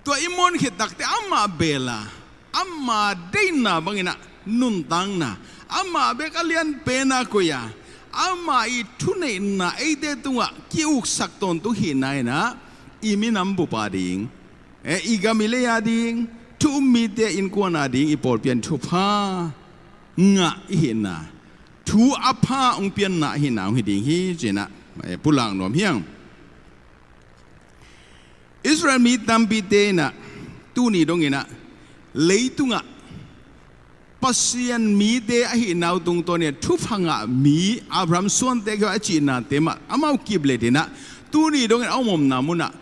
tua i muan khit takteh amah beel a, ama deihna bangin ah nuntakna, amah bek a lianpen a koih a, ama i thuneihna eite tungah ki-uksak tawntung hihna in ah, i minam bup a ding, eh, i gam i lei a ding, thu um mite innkuan a ding i pawlpi in thupha ngah i hihna, thu a pha hong pianna ahihna hong hi ding hi ci-in ah, eh, pulak nuam hi hang. Israel mi tampite in ah tuni dongin ah leitungah Pasian mite ahihna uh tungtawnin thupha ngah mi, Abraham suante keu a cihnate mah amau kiplet in ah tuni dongin a om omna munah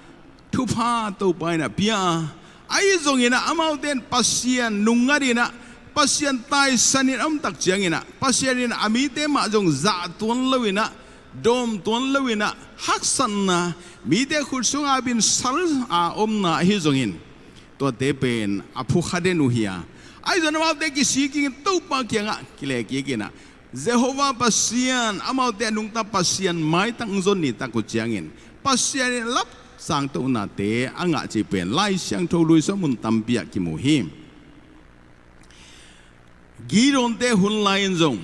thupha Topa in ah pia a, ahi zongin ah amaute in Pasian nungngatin ah, Pasian taisanin a om tak ciangin ah, Pasian in a mite mah zong zah tuan loin ah, dawm tuan loin ah, haksatna, mite khut sungah a bin sal a omna ahi zongin, tuate pen a phukha den uh hi a, ahi zongin amaute kisik kik in Topa kiangah kilehkik in ah, Jehovah Pasian, amaute a nungta Pasian maitak hong zon ni tak uh ciangin Pasian in a lap sangtohnate a ngah cih pen Lai Siangtho luisa mun tampi ah kimu hi. Gideonte hun lai-in zong,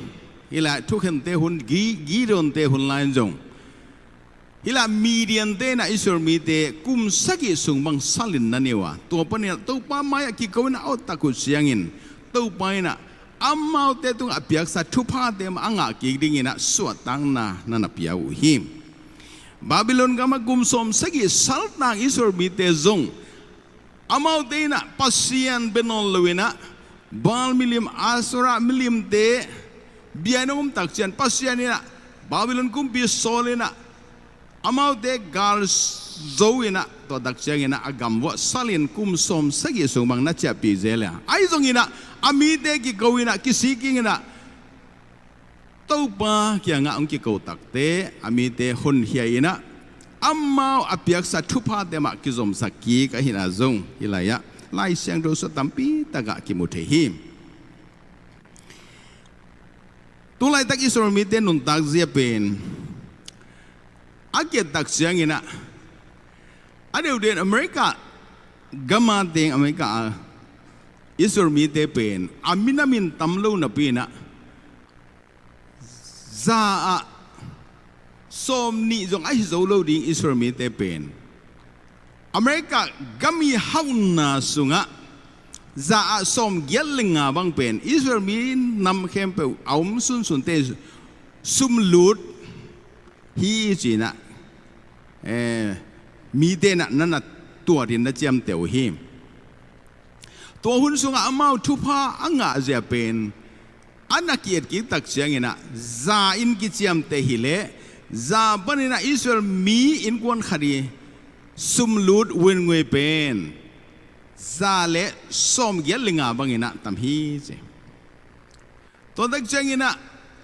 hih lai thukhente hun, Gi-, Gideonte hun lai-in zong, hih lai Midiante in ah Israel mite kum sagih sung bang salin na ne uh a, tua panin ah Topa mai-ah kiko in ah a ot tak uh ciangin, Topa in ah amaute tungah a piaksa thuphate mah a ngah kik dingin ah suahtakna na na pia uh hi. Babylon gamah kum sawm sagih saltang Israel mite zong, amaute in ah Pasian bia nawn loin ah, Baal milim, Asherah milimte bia in a om tak ciang, Pasian in ah Babylon kumpi sawl in ah, amaute gal zo in ah, tua tak ciangin ah a gam vuah salin kum sawm sagih sung bang na ciahpih zel a, ahi zongin ah a mite kiko in ah, kisik kik in ah, Topa kiangah hong kiko takteh a mite honkhia in ah, amau a piaksa thuphate mah kizomsak kik ahihna zong hih lai-ah Lai Siangtho sung tampi takah kimu thei hi. Tu laitak Israel mite nuntak zia pen a kiat tak ciangin ah, a deuh den America gam a teng, America a Israel mite pen a minam in tam lo napi in ah, za ah sawmnih zong ahi zo lo ding Israel mite pen America gam i hauhna sungah za ah sawmgiat le nga bang pen Israel minam khempeuh a om sunsunte sumlut hi ci-in ah, eh, mite in ah na na tuat in na ciamteh uh hi. Tua hun sungah amau thupha a ngah zia pen a na ki-et kik tak ciangin ah za in kiciamteh hi leh, za panin ah Israel mi innkuan khat i sumlut wengui pen za le sawmgiat le nga bangin ah tam hi ci. Tua tak ciangin ah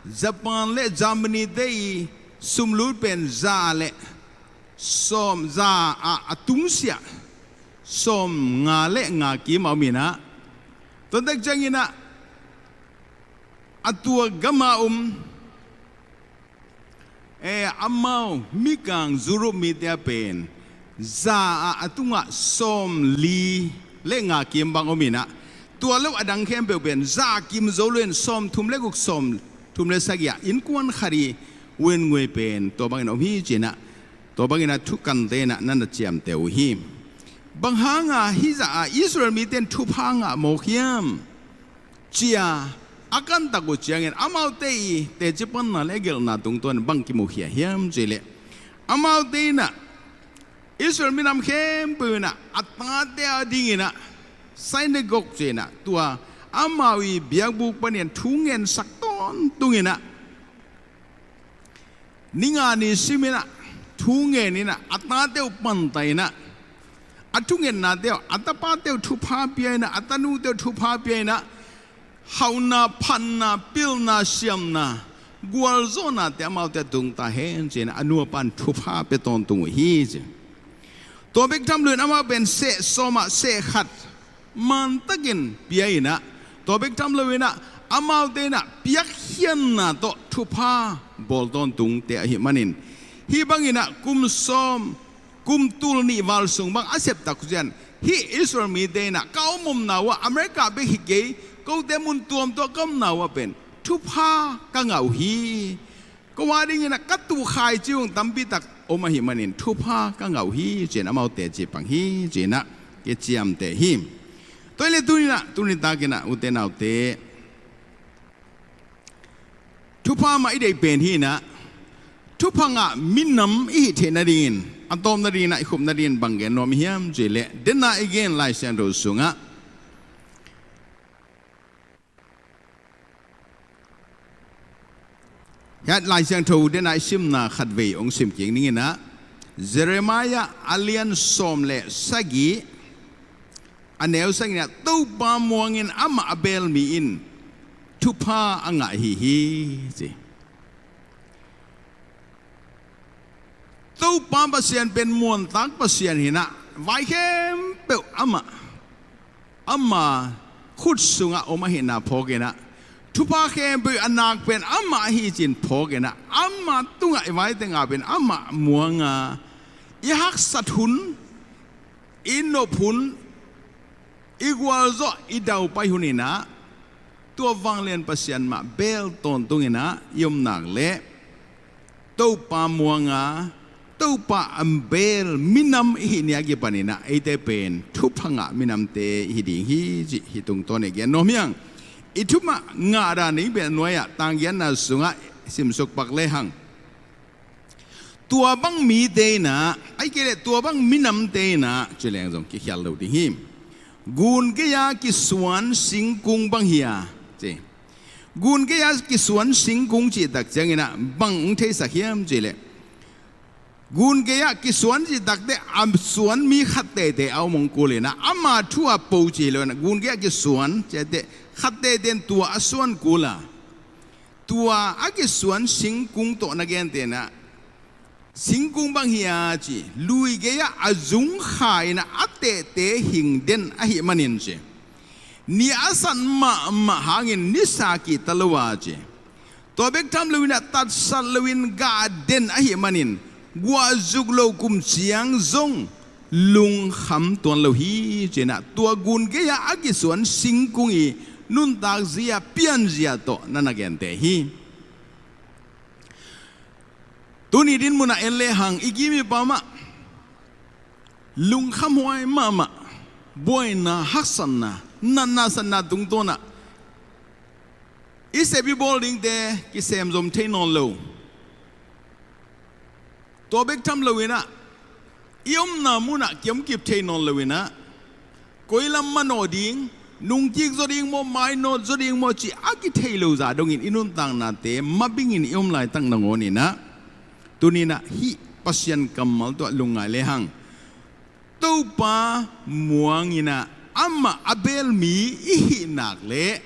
Japan le Germany te i sumlut pen za le sawm, za ah a tungsiah sawmnga le nga kim a om in ah, tua tak ciangin ah a tua gam a om, eh, amau mikang Europe mite a pen za ah a tungah sawmli le nga kim bang om in ah, tua lo a dang khempeuh pen za kim zo lo in sawmthum le guk, sawmthum le sagih ah innkuan khat i wengui pen tua bangin om hi ci-in ah, tua bangin ah thukante in ah na na ciamteh uh hi. Bang hanga hih za ah Israel mite in thupha ngah mawk hiam ci-a a kan tak uh ciangin amaute i teci panna le a gelhna tungtawn bang kimukhia hiam cih leh, amaute in ah Israel minam khempeuh in ah a tate a dingin ah synagogue ci-in ah, tua amau i biakbuk panin thu ngensak tawntungin ah, ni nga ni simin ah thu ngen in ah, a tate uh pantah in ah, a thungennate uh, a tapate uh thupha pia in ah, a tanute uh thupha pia in ah, hauhna, phatna, pilna, siamna, gualzawhnate amaute a tung ta hen ci-in a nuapa'n thupha pia tawntung uh hi ci. Tua bek tham loin amau pen seh sawm ah seh khat mantakin pia in ah, tua bek tham loin ah amaute in ah piakkhiatna tawh thupha bawl tawntungte ahih manin, hih bangin ah kum sawm, kum tul nih val sung bang a sep tak uh ciang, hih Israel mite in ah ka om omna uh ah, America bek hi kei, kote mun tuamtuam ka omna uh ah pen thupha ka ngah uh hi. Ko a dingin ah ka tuukhai ci uh tampi tak om ahih manin thupha ka ngah uh hi ci-in amaute ci pang hi ci-in ah kiciamteh hi. Tua hi leh tuni-in ah, tuni takin ah ute naute, thupha mah i deih pen hi-in ah, thupha ngah minam i hih theih nadingin a tawp nadingin ah i khup nadingin bang gen nuam i hiam cih leh, dena i gen Lai Siangtho sungah, hiah Lai Siangtho dena i simna khatvei hong sim kik ning in ah, Jeremiah a lian sawm le sagih, a neu sagihna ah, Topa muangin amah a beel mi in thupha a ngah ahi hi ci. Topa Pasian pen muantak Pasian hi-in ah, vai khempeuh amah, ama khut sungah om ahihna phawk in ah, thupha khempeuh a nak pen amah ahi ci-in phawk in ah, ama tungah i vaite ngah pen amah muang a, i haksat hun, i nop hun, i gualzawh, i daupai hun in ah, tua vanglian Pasian mah beel tawntung in ah i om nak leh, Topa muang a, Topa a beel minam i hih ni a kipan in ah eite pen thupha ngah minamte i hi ding hi cih hih tungtawn in gen nuam hi hang. I thupha ngah dan i beh nuai-ah tanggianna sungah simsuk pak lehang, tua bang mite in ah, ahih kei leh tua bang minamte in ah ci leng zong kikhial lo ding hi. Gun gei-a kisuan singkung bang hi a ci. Gun gei-a kisuan singkung cih tak ciangin ah bang hong theisak hiam cih leh, gun gei-ah kisuan cih tak teh a suan mi khat teitei a om hong kul in ah, ama thu a po ci hi lo in ah, gun gei-ah kisuan cih teh khat teitei in tua a suan kul a, tua a kisuan singkung tawh na gente in ah, singkung bang hi a ci, lui gei-ah a zung kha in ah a tehte hing den ahih manin ci, ni a sat mahmah hangin nisa kihta lo a ci, tua bek tham loin ah tatsat loin gah den ahih manin, guah zuk lo kum ciang zong lungkham tuan lo hi ci-in ah, tua gun gei-ah a kisuan singkung i nuntak zia, pian zia tawh na na gente hi. Tuni dinmun ah en lehang, i kim i pam ah lungkhamhuai mahmah, buaina, haksatna, natna satna tungtawn ah i sep i bawl dingte kisem zom thei nawn lo. Tua bek tham loin ah i omna mun ah kiom kip thei nawn loin ah, koi lam manawh ding, nungkik zaw ding maw, mainawt zaw ding maw cih a kithei lo zah dongin i nuntaknate mabingin i om laitak nangawn in ah, tuni-in ah hih Pasian kammal tawh lungngai lehang, Topa muang in ah amah a beel mi i hih nak leh,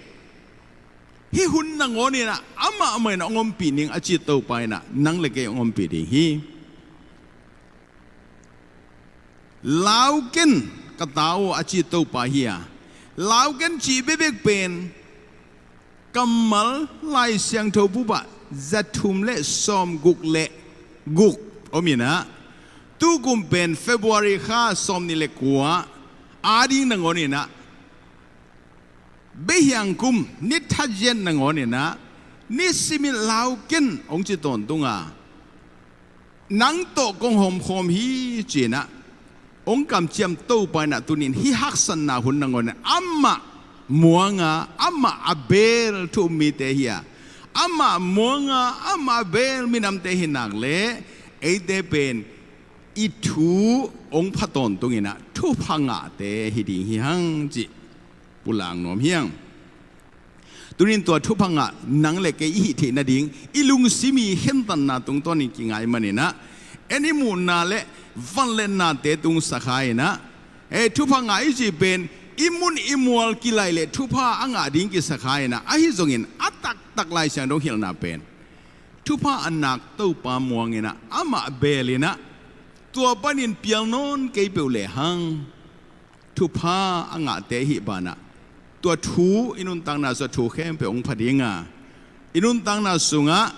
hih hun nangawn in ah amah mah in ah hong ompih ning a ci Topa in ah nang le kei hong ompih ding hi. Lau ken, ka ta aw, a ci Topa hi a, lau ken cih bekbek pen kammal Lai Siangtho bup ah zathum le sawmguk le guk om in ah, tukum pen February kha sawmnih le kua a ding nangawn in ah, Behiang kum ni thatziat nangawn in ah, nisimin lau ken hong ci tawntung a, nang tawh kong hawmkhawm hi ci-in ah hong kamciam Topa in ah tuni-in hih haksatna hun nangawn in ah amah muang a, amah a beel thu-um mite hi a, amah muang a, amah a beel minamte hi nak leh, eite pen i thu hong pha tawntung in ah thupha ngahte hi ding hi hang cih pulak nuam hi hang. Tuni-in tua thupha ngah nang le kei i hih theih nading i lungsim i khentatna tungtawnin kingai man in ah, en i muhna le vangliatnate tungsak kha in ah, eh, thupha ngah i cih pen i mun i mual kilaih leh thupha a ngah ding kisak kha in ah, ahi zongin a taktak Lai Siangtho hilhna pen Thupha a nak Topa muang in ah, amah beel in ah, tua panin pial nawn kei peuh lehang, thupha a ngahte ahih banah, tua thu i nuntakna sungah thu khempeuh hong pha ding a, i nuntakna sungah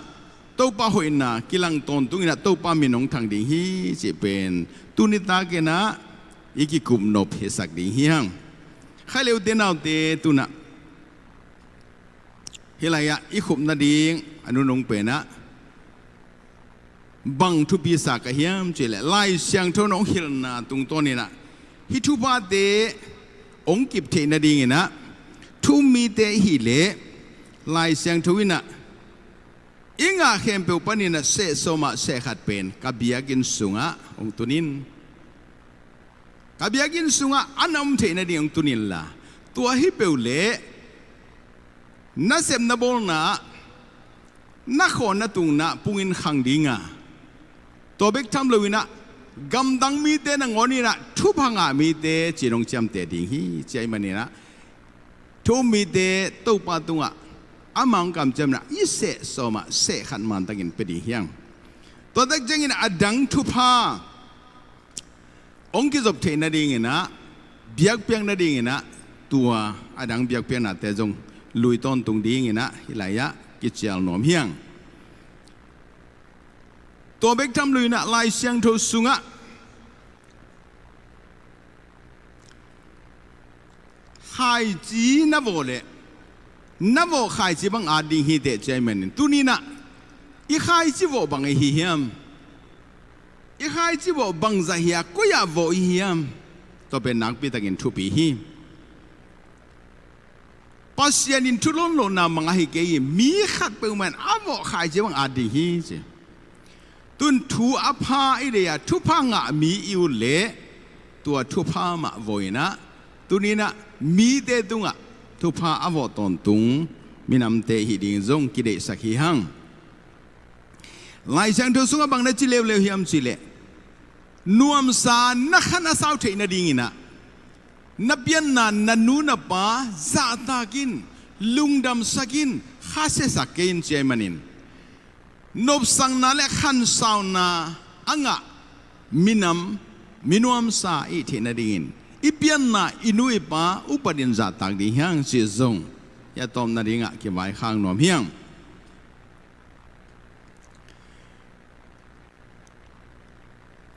Topa hoihna kilang tawntung in ah Topa min hong thang ding hi cih pen tuni takin ah i kikupnop hisak ding hi hang. Khaile ute naute, tu-in ah hih lai-ah i khup nading a nunung pen ah bang thupi sa ka hiam cih leh, Lai Siangtho in hong hilhna tungtawn in ah hih thuphate hong kip theih nading in ah, thu-um mite i hih leh Lai Siangtho in ah i ngah khempeuh panin ah seh sawm ah seh khat pen ka biakinn sungah hong tun in. Ka biakinn sungah a na om theih nading hong tun inla, tua hi peuh leh nasep na bawlna ah, na khaw na tungna ah pungin khang ding a, tua bek tham lo in ah gamdang mite nangawn in ah thupha ngah mite ci-in hong ciamteh ding hi, ci ahih manin ah thu-um mite Topa tungah amah hong kamciam in ah i seh sawm ah seh khat mantakin pia ding hi hang. Tua tak ciangin a dang thupha hong kizop theih nading in ah, biakpiak nading in ah, tua a dang biakpiaknate zong lui tawntung ding in ah hih lai-ah kicial nuam hi hang. Tua bek tham lo in ah Lai Siangtho sungah khaici na vawh leh, na vawh khaici bang at ding hi teh, ci ahih manin tuni-in ah i khaici vawh bang ahi hiam? I khaici vawh bangzah hi a, koi-ah vawh i hi hiam? Tua pen nakpi takin thupi hi. Pasian in thu lawn lohna mang ahi kei hi. Mi khat peuhmah in a vawh khaici bang at ding hi, ci. Tu-in thu a pha i deih a, thupha ngah mi i ut leh, tua thupha mah vawh in ah, tuni-in ah mite tungah thupha a vawh tawntung minamte i hih ding zong kideihsak hi hang. Lai Siangtho sungah bang na ci leuleu hiam cih leh, nuamsa na khan a sau theih nading in ah, na pianna na nu na pa zahtak in, lungdamsak in, khasiasak kei in, ci ahih manin nopsakna le khansauna a ngah minam, minuamsa i hih theih nadingin i pianna, i nu i pa upat in zahtak ding hi hang, cih zong hih a tawpna dingah kivaikhak nuam hi hang.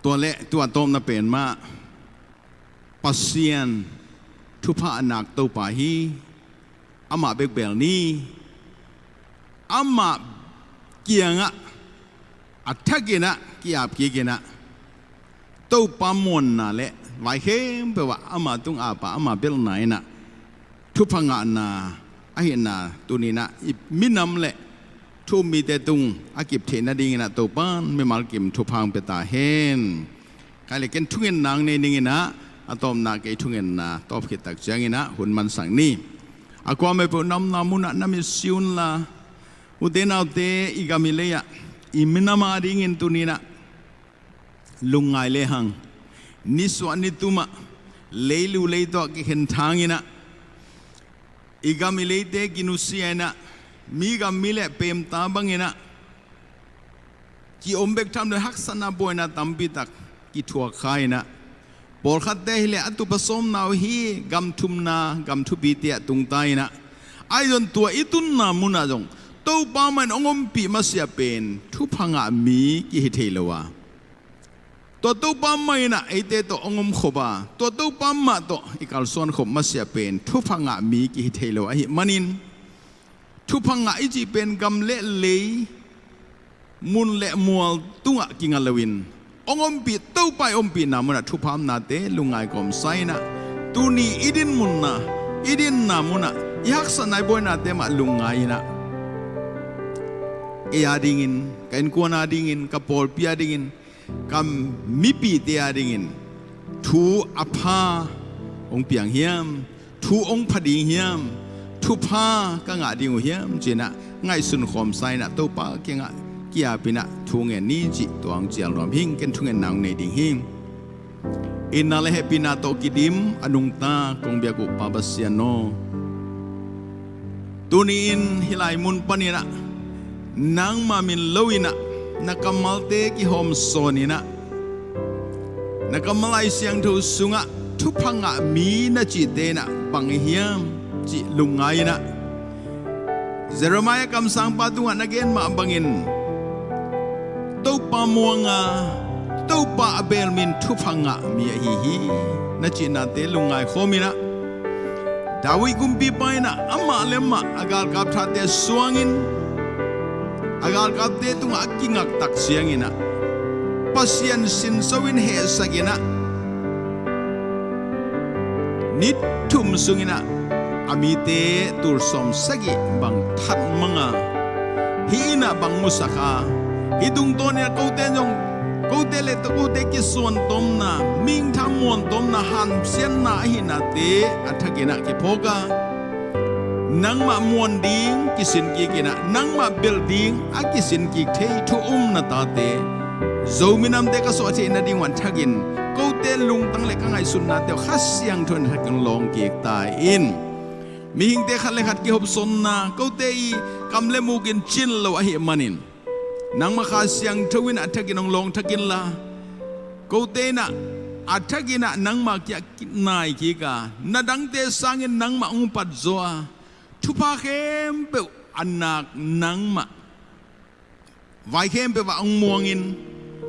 Tua leh tua tawpna pen mah, Pasian thupha a nak Topa hi. Amah bek beel ni. Amah kiangah a thak in ah ki-ap kik in ah, Topa muanna le vai khempeuh ah ama tung apa ama belhna in ah thupha ngahna ahihna tuni-in ah i minam le thu-um mite tung a kip theih nadingin ah Topa'n mimal kim thupha hong pia ta hen. Khaile, ken thungetna hong nei ning in ah, a tawpna kei thungetna tawp khit tak ciangin ah hun mansak ni. A kuamah peuh na omna munah na mitsi unla, ute naute, i gam i lei ah, i minam adingin tuni-in ah lungngai lehang, nisuah nitum ah, leilu leitaw ah kikhen thang in ah, i gam i leite kinusia in ah, mi gam mi leh peemta bangin ah ki-om bek tham lo in haksatna buaina tampi tak kithuak kha in ah, pawlkhatte hi leh a tup a sawmna uh hi, gam thumna, gam thupite ah tungta in ah, ahi zong tua i tunna munah zong Topa mah in hong ompih masiah pen thupha ngah mi kihi thei lo a, tua Topa mah in ah eite tawh hong omkhop a, tua Topa mah tawh i kalsuankhop masiah pen thupha ngah mi kihi thei lo ahih manin, thupha ngah i cih pen gam le lei, mun le mual tungah kingah loin, hong ompih Topa i ompihna munah thupha omnate lungngai kawmsa in ah, tuni i din munna, i dinna munah i haksatna i buainate mah lungngai in ah, ei adingin, ka innkuan adingin, ka pawlpi adingin, ka mipite adingin thu a pha hong piang hiam, thu hong pha ding hiam, thupha ka ngah ding uh hiam, ci-in ah ngaihsun khawmsa in ah Topa kiangah ki-ap in ah thu ngen ni, cih tua hong cial nuam hing. Ken thungetna hong nei ding hi. Itna le hehpihna tawh kidim a nungta kong biak uh Pa Pasian aw, tuni-in hih lai mun panin ah Nangma min lo-in ah na kammalte kihawm sawn-in ah, na kammal Lai Siangtho sungah thupha ngah mi na cihte in ah bang i hiam cih lungngai-in ah, Jeremiah kamsangpa tungah na gen mah bangin Topa muang a, Topa a bel min thupha ngah mi ahi hi, na cihnate lungngai khawm-in ah, David kumpipa in ah amah le amah a galkap thate suangin, a galkapte tungah a kingak tak ciangin ah, Pasian sinso-in hehsak-in ah, ni thum sungin ah a mite tul sawmsagih bang that mang a, hih in ah bang musak a, hih tungtawnin ah kote zong, kote le kote kisuantomna, mihing thamuantomna, hansiatna ahihnate a thakin ah kiphawk a, nangmah muan ding kisin kik-in ah, nangmah belh ding a kisin kik thei thu-um na tate, Zo minamte ka suah theih nading uh a thakin, kote lungtang le ka ngaihsutnate uh Kha Siangtho in a thakin lawng kik ta in. Mihingte khat le khat kihopsawnna, kote i kam le mukin cin lo ahih manin, nangmah Kha Siangtho in a thakin hong lawng thak inla, kote in ah a thakin ah nangmah kiang ah nai kik a, na dangte sangin nangmah hong patzaw a, thupha khempeuh a nak nangmah, vai khempeuh ah hong muangin,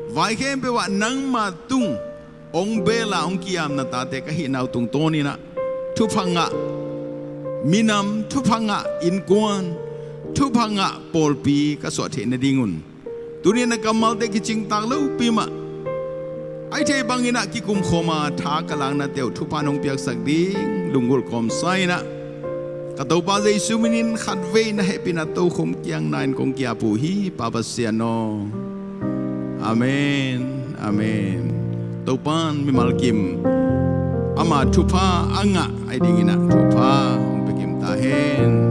vai khempeuh ah nangma tung hong bel a hong ki-am na tate ka hihna uh tungtawnin ah, thupha ngah minam, thupha ngah innkuan, thupha ngah pawlpi ka suah theih nadingun, tuni-in a kammalte kicingtak lopi mah, a hih theih bangin ah kikum khawm a, tha ka laknate uh thupha in hong piaksak ding lunggulh kawmsa-in ah, ka Topa Jesu minin khatvei na hehpihna tokhom kiang na-in kong ki-ap uh hi, Pa Pasian aw. Amen. Amen. Topa'n mimal kim ama thupha a ngah a hih dingin ah thupha hong pia kim ta hen.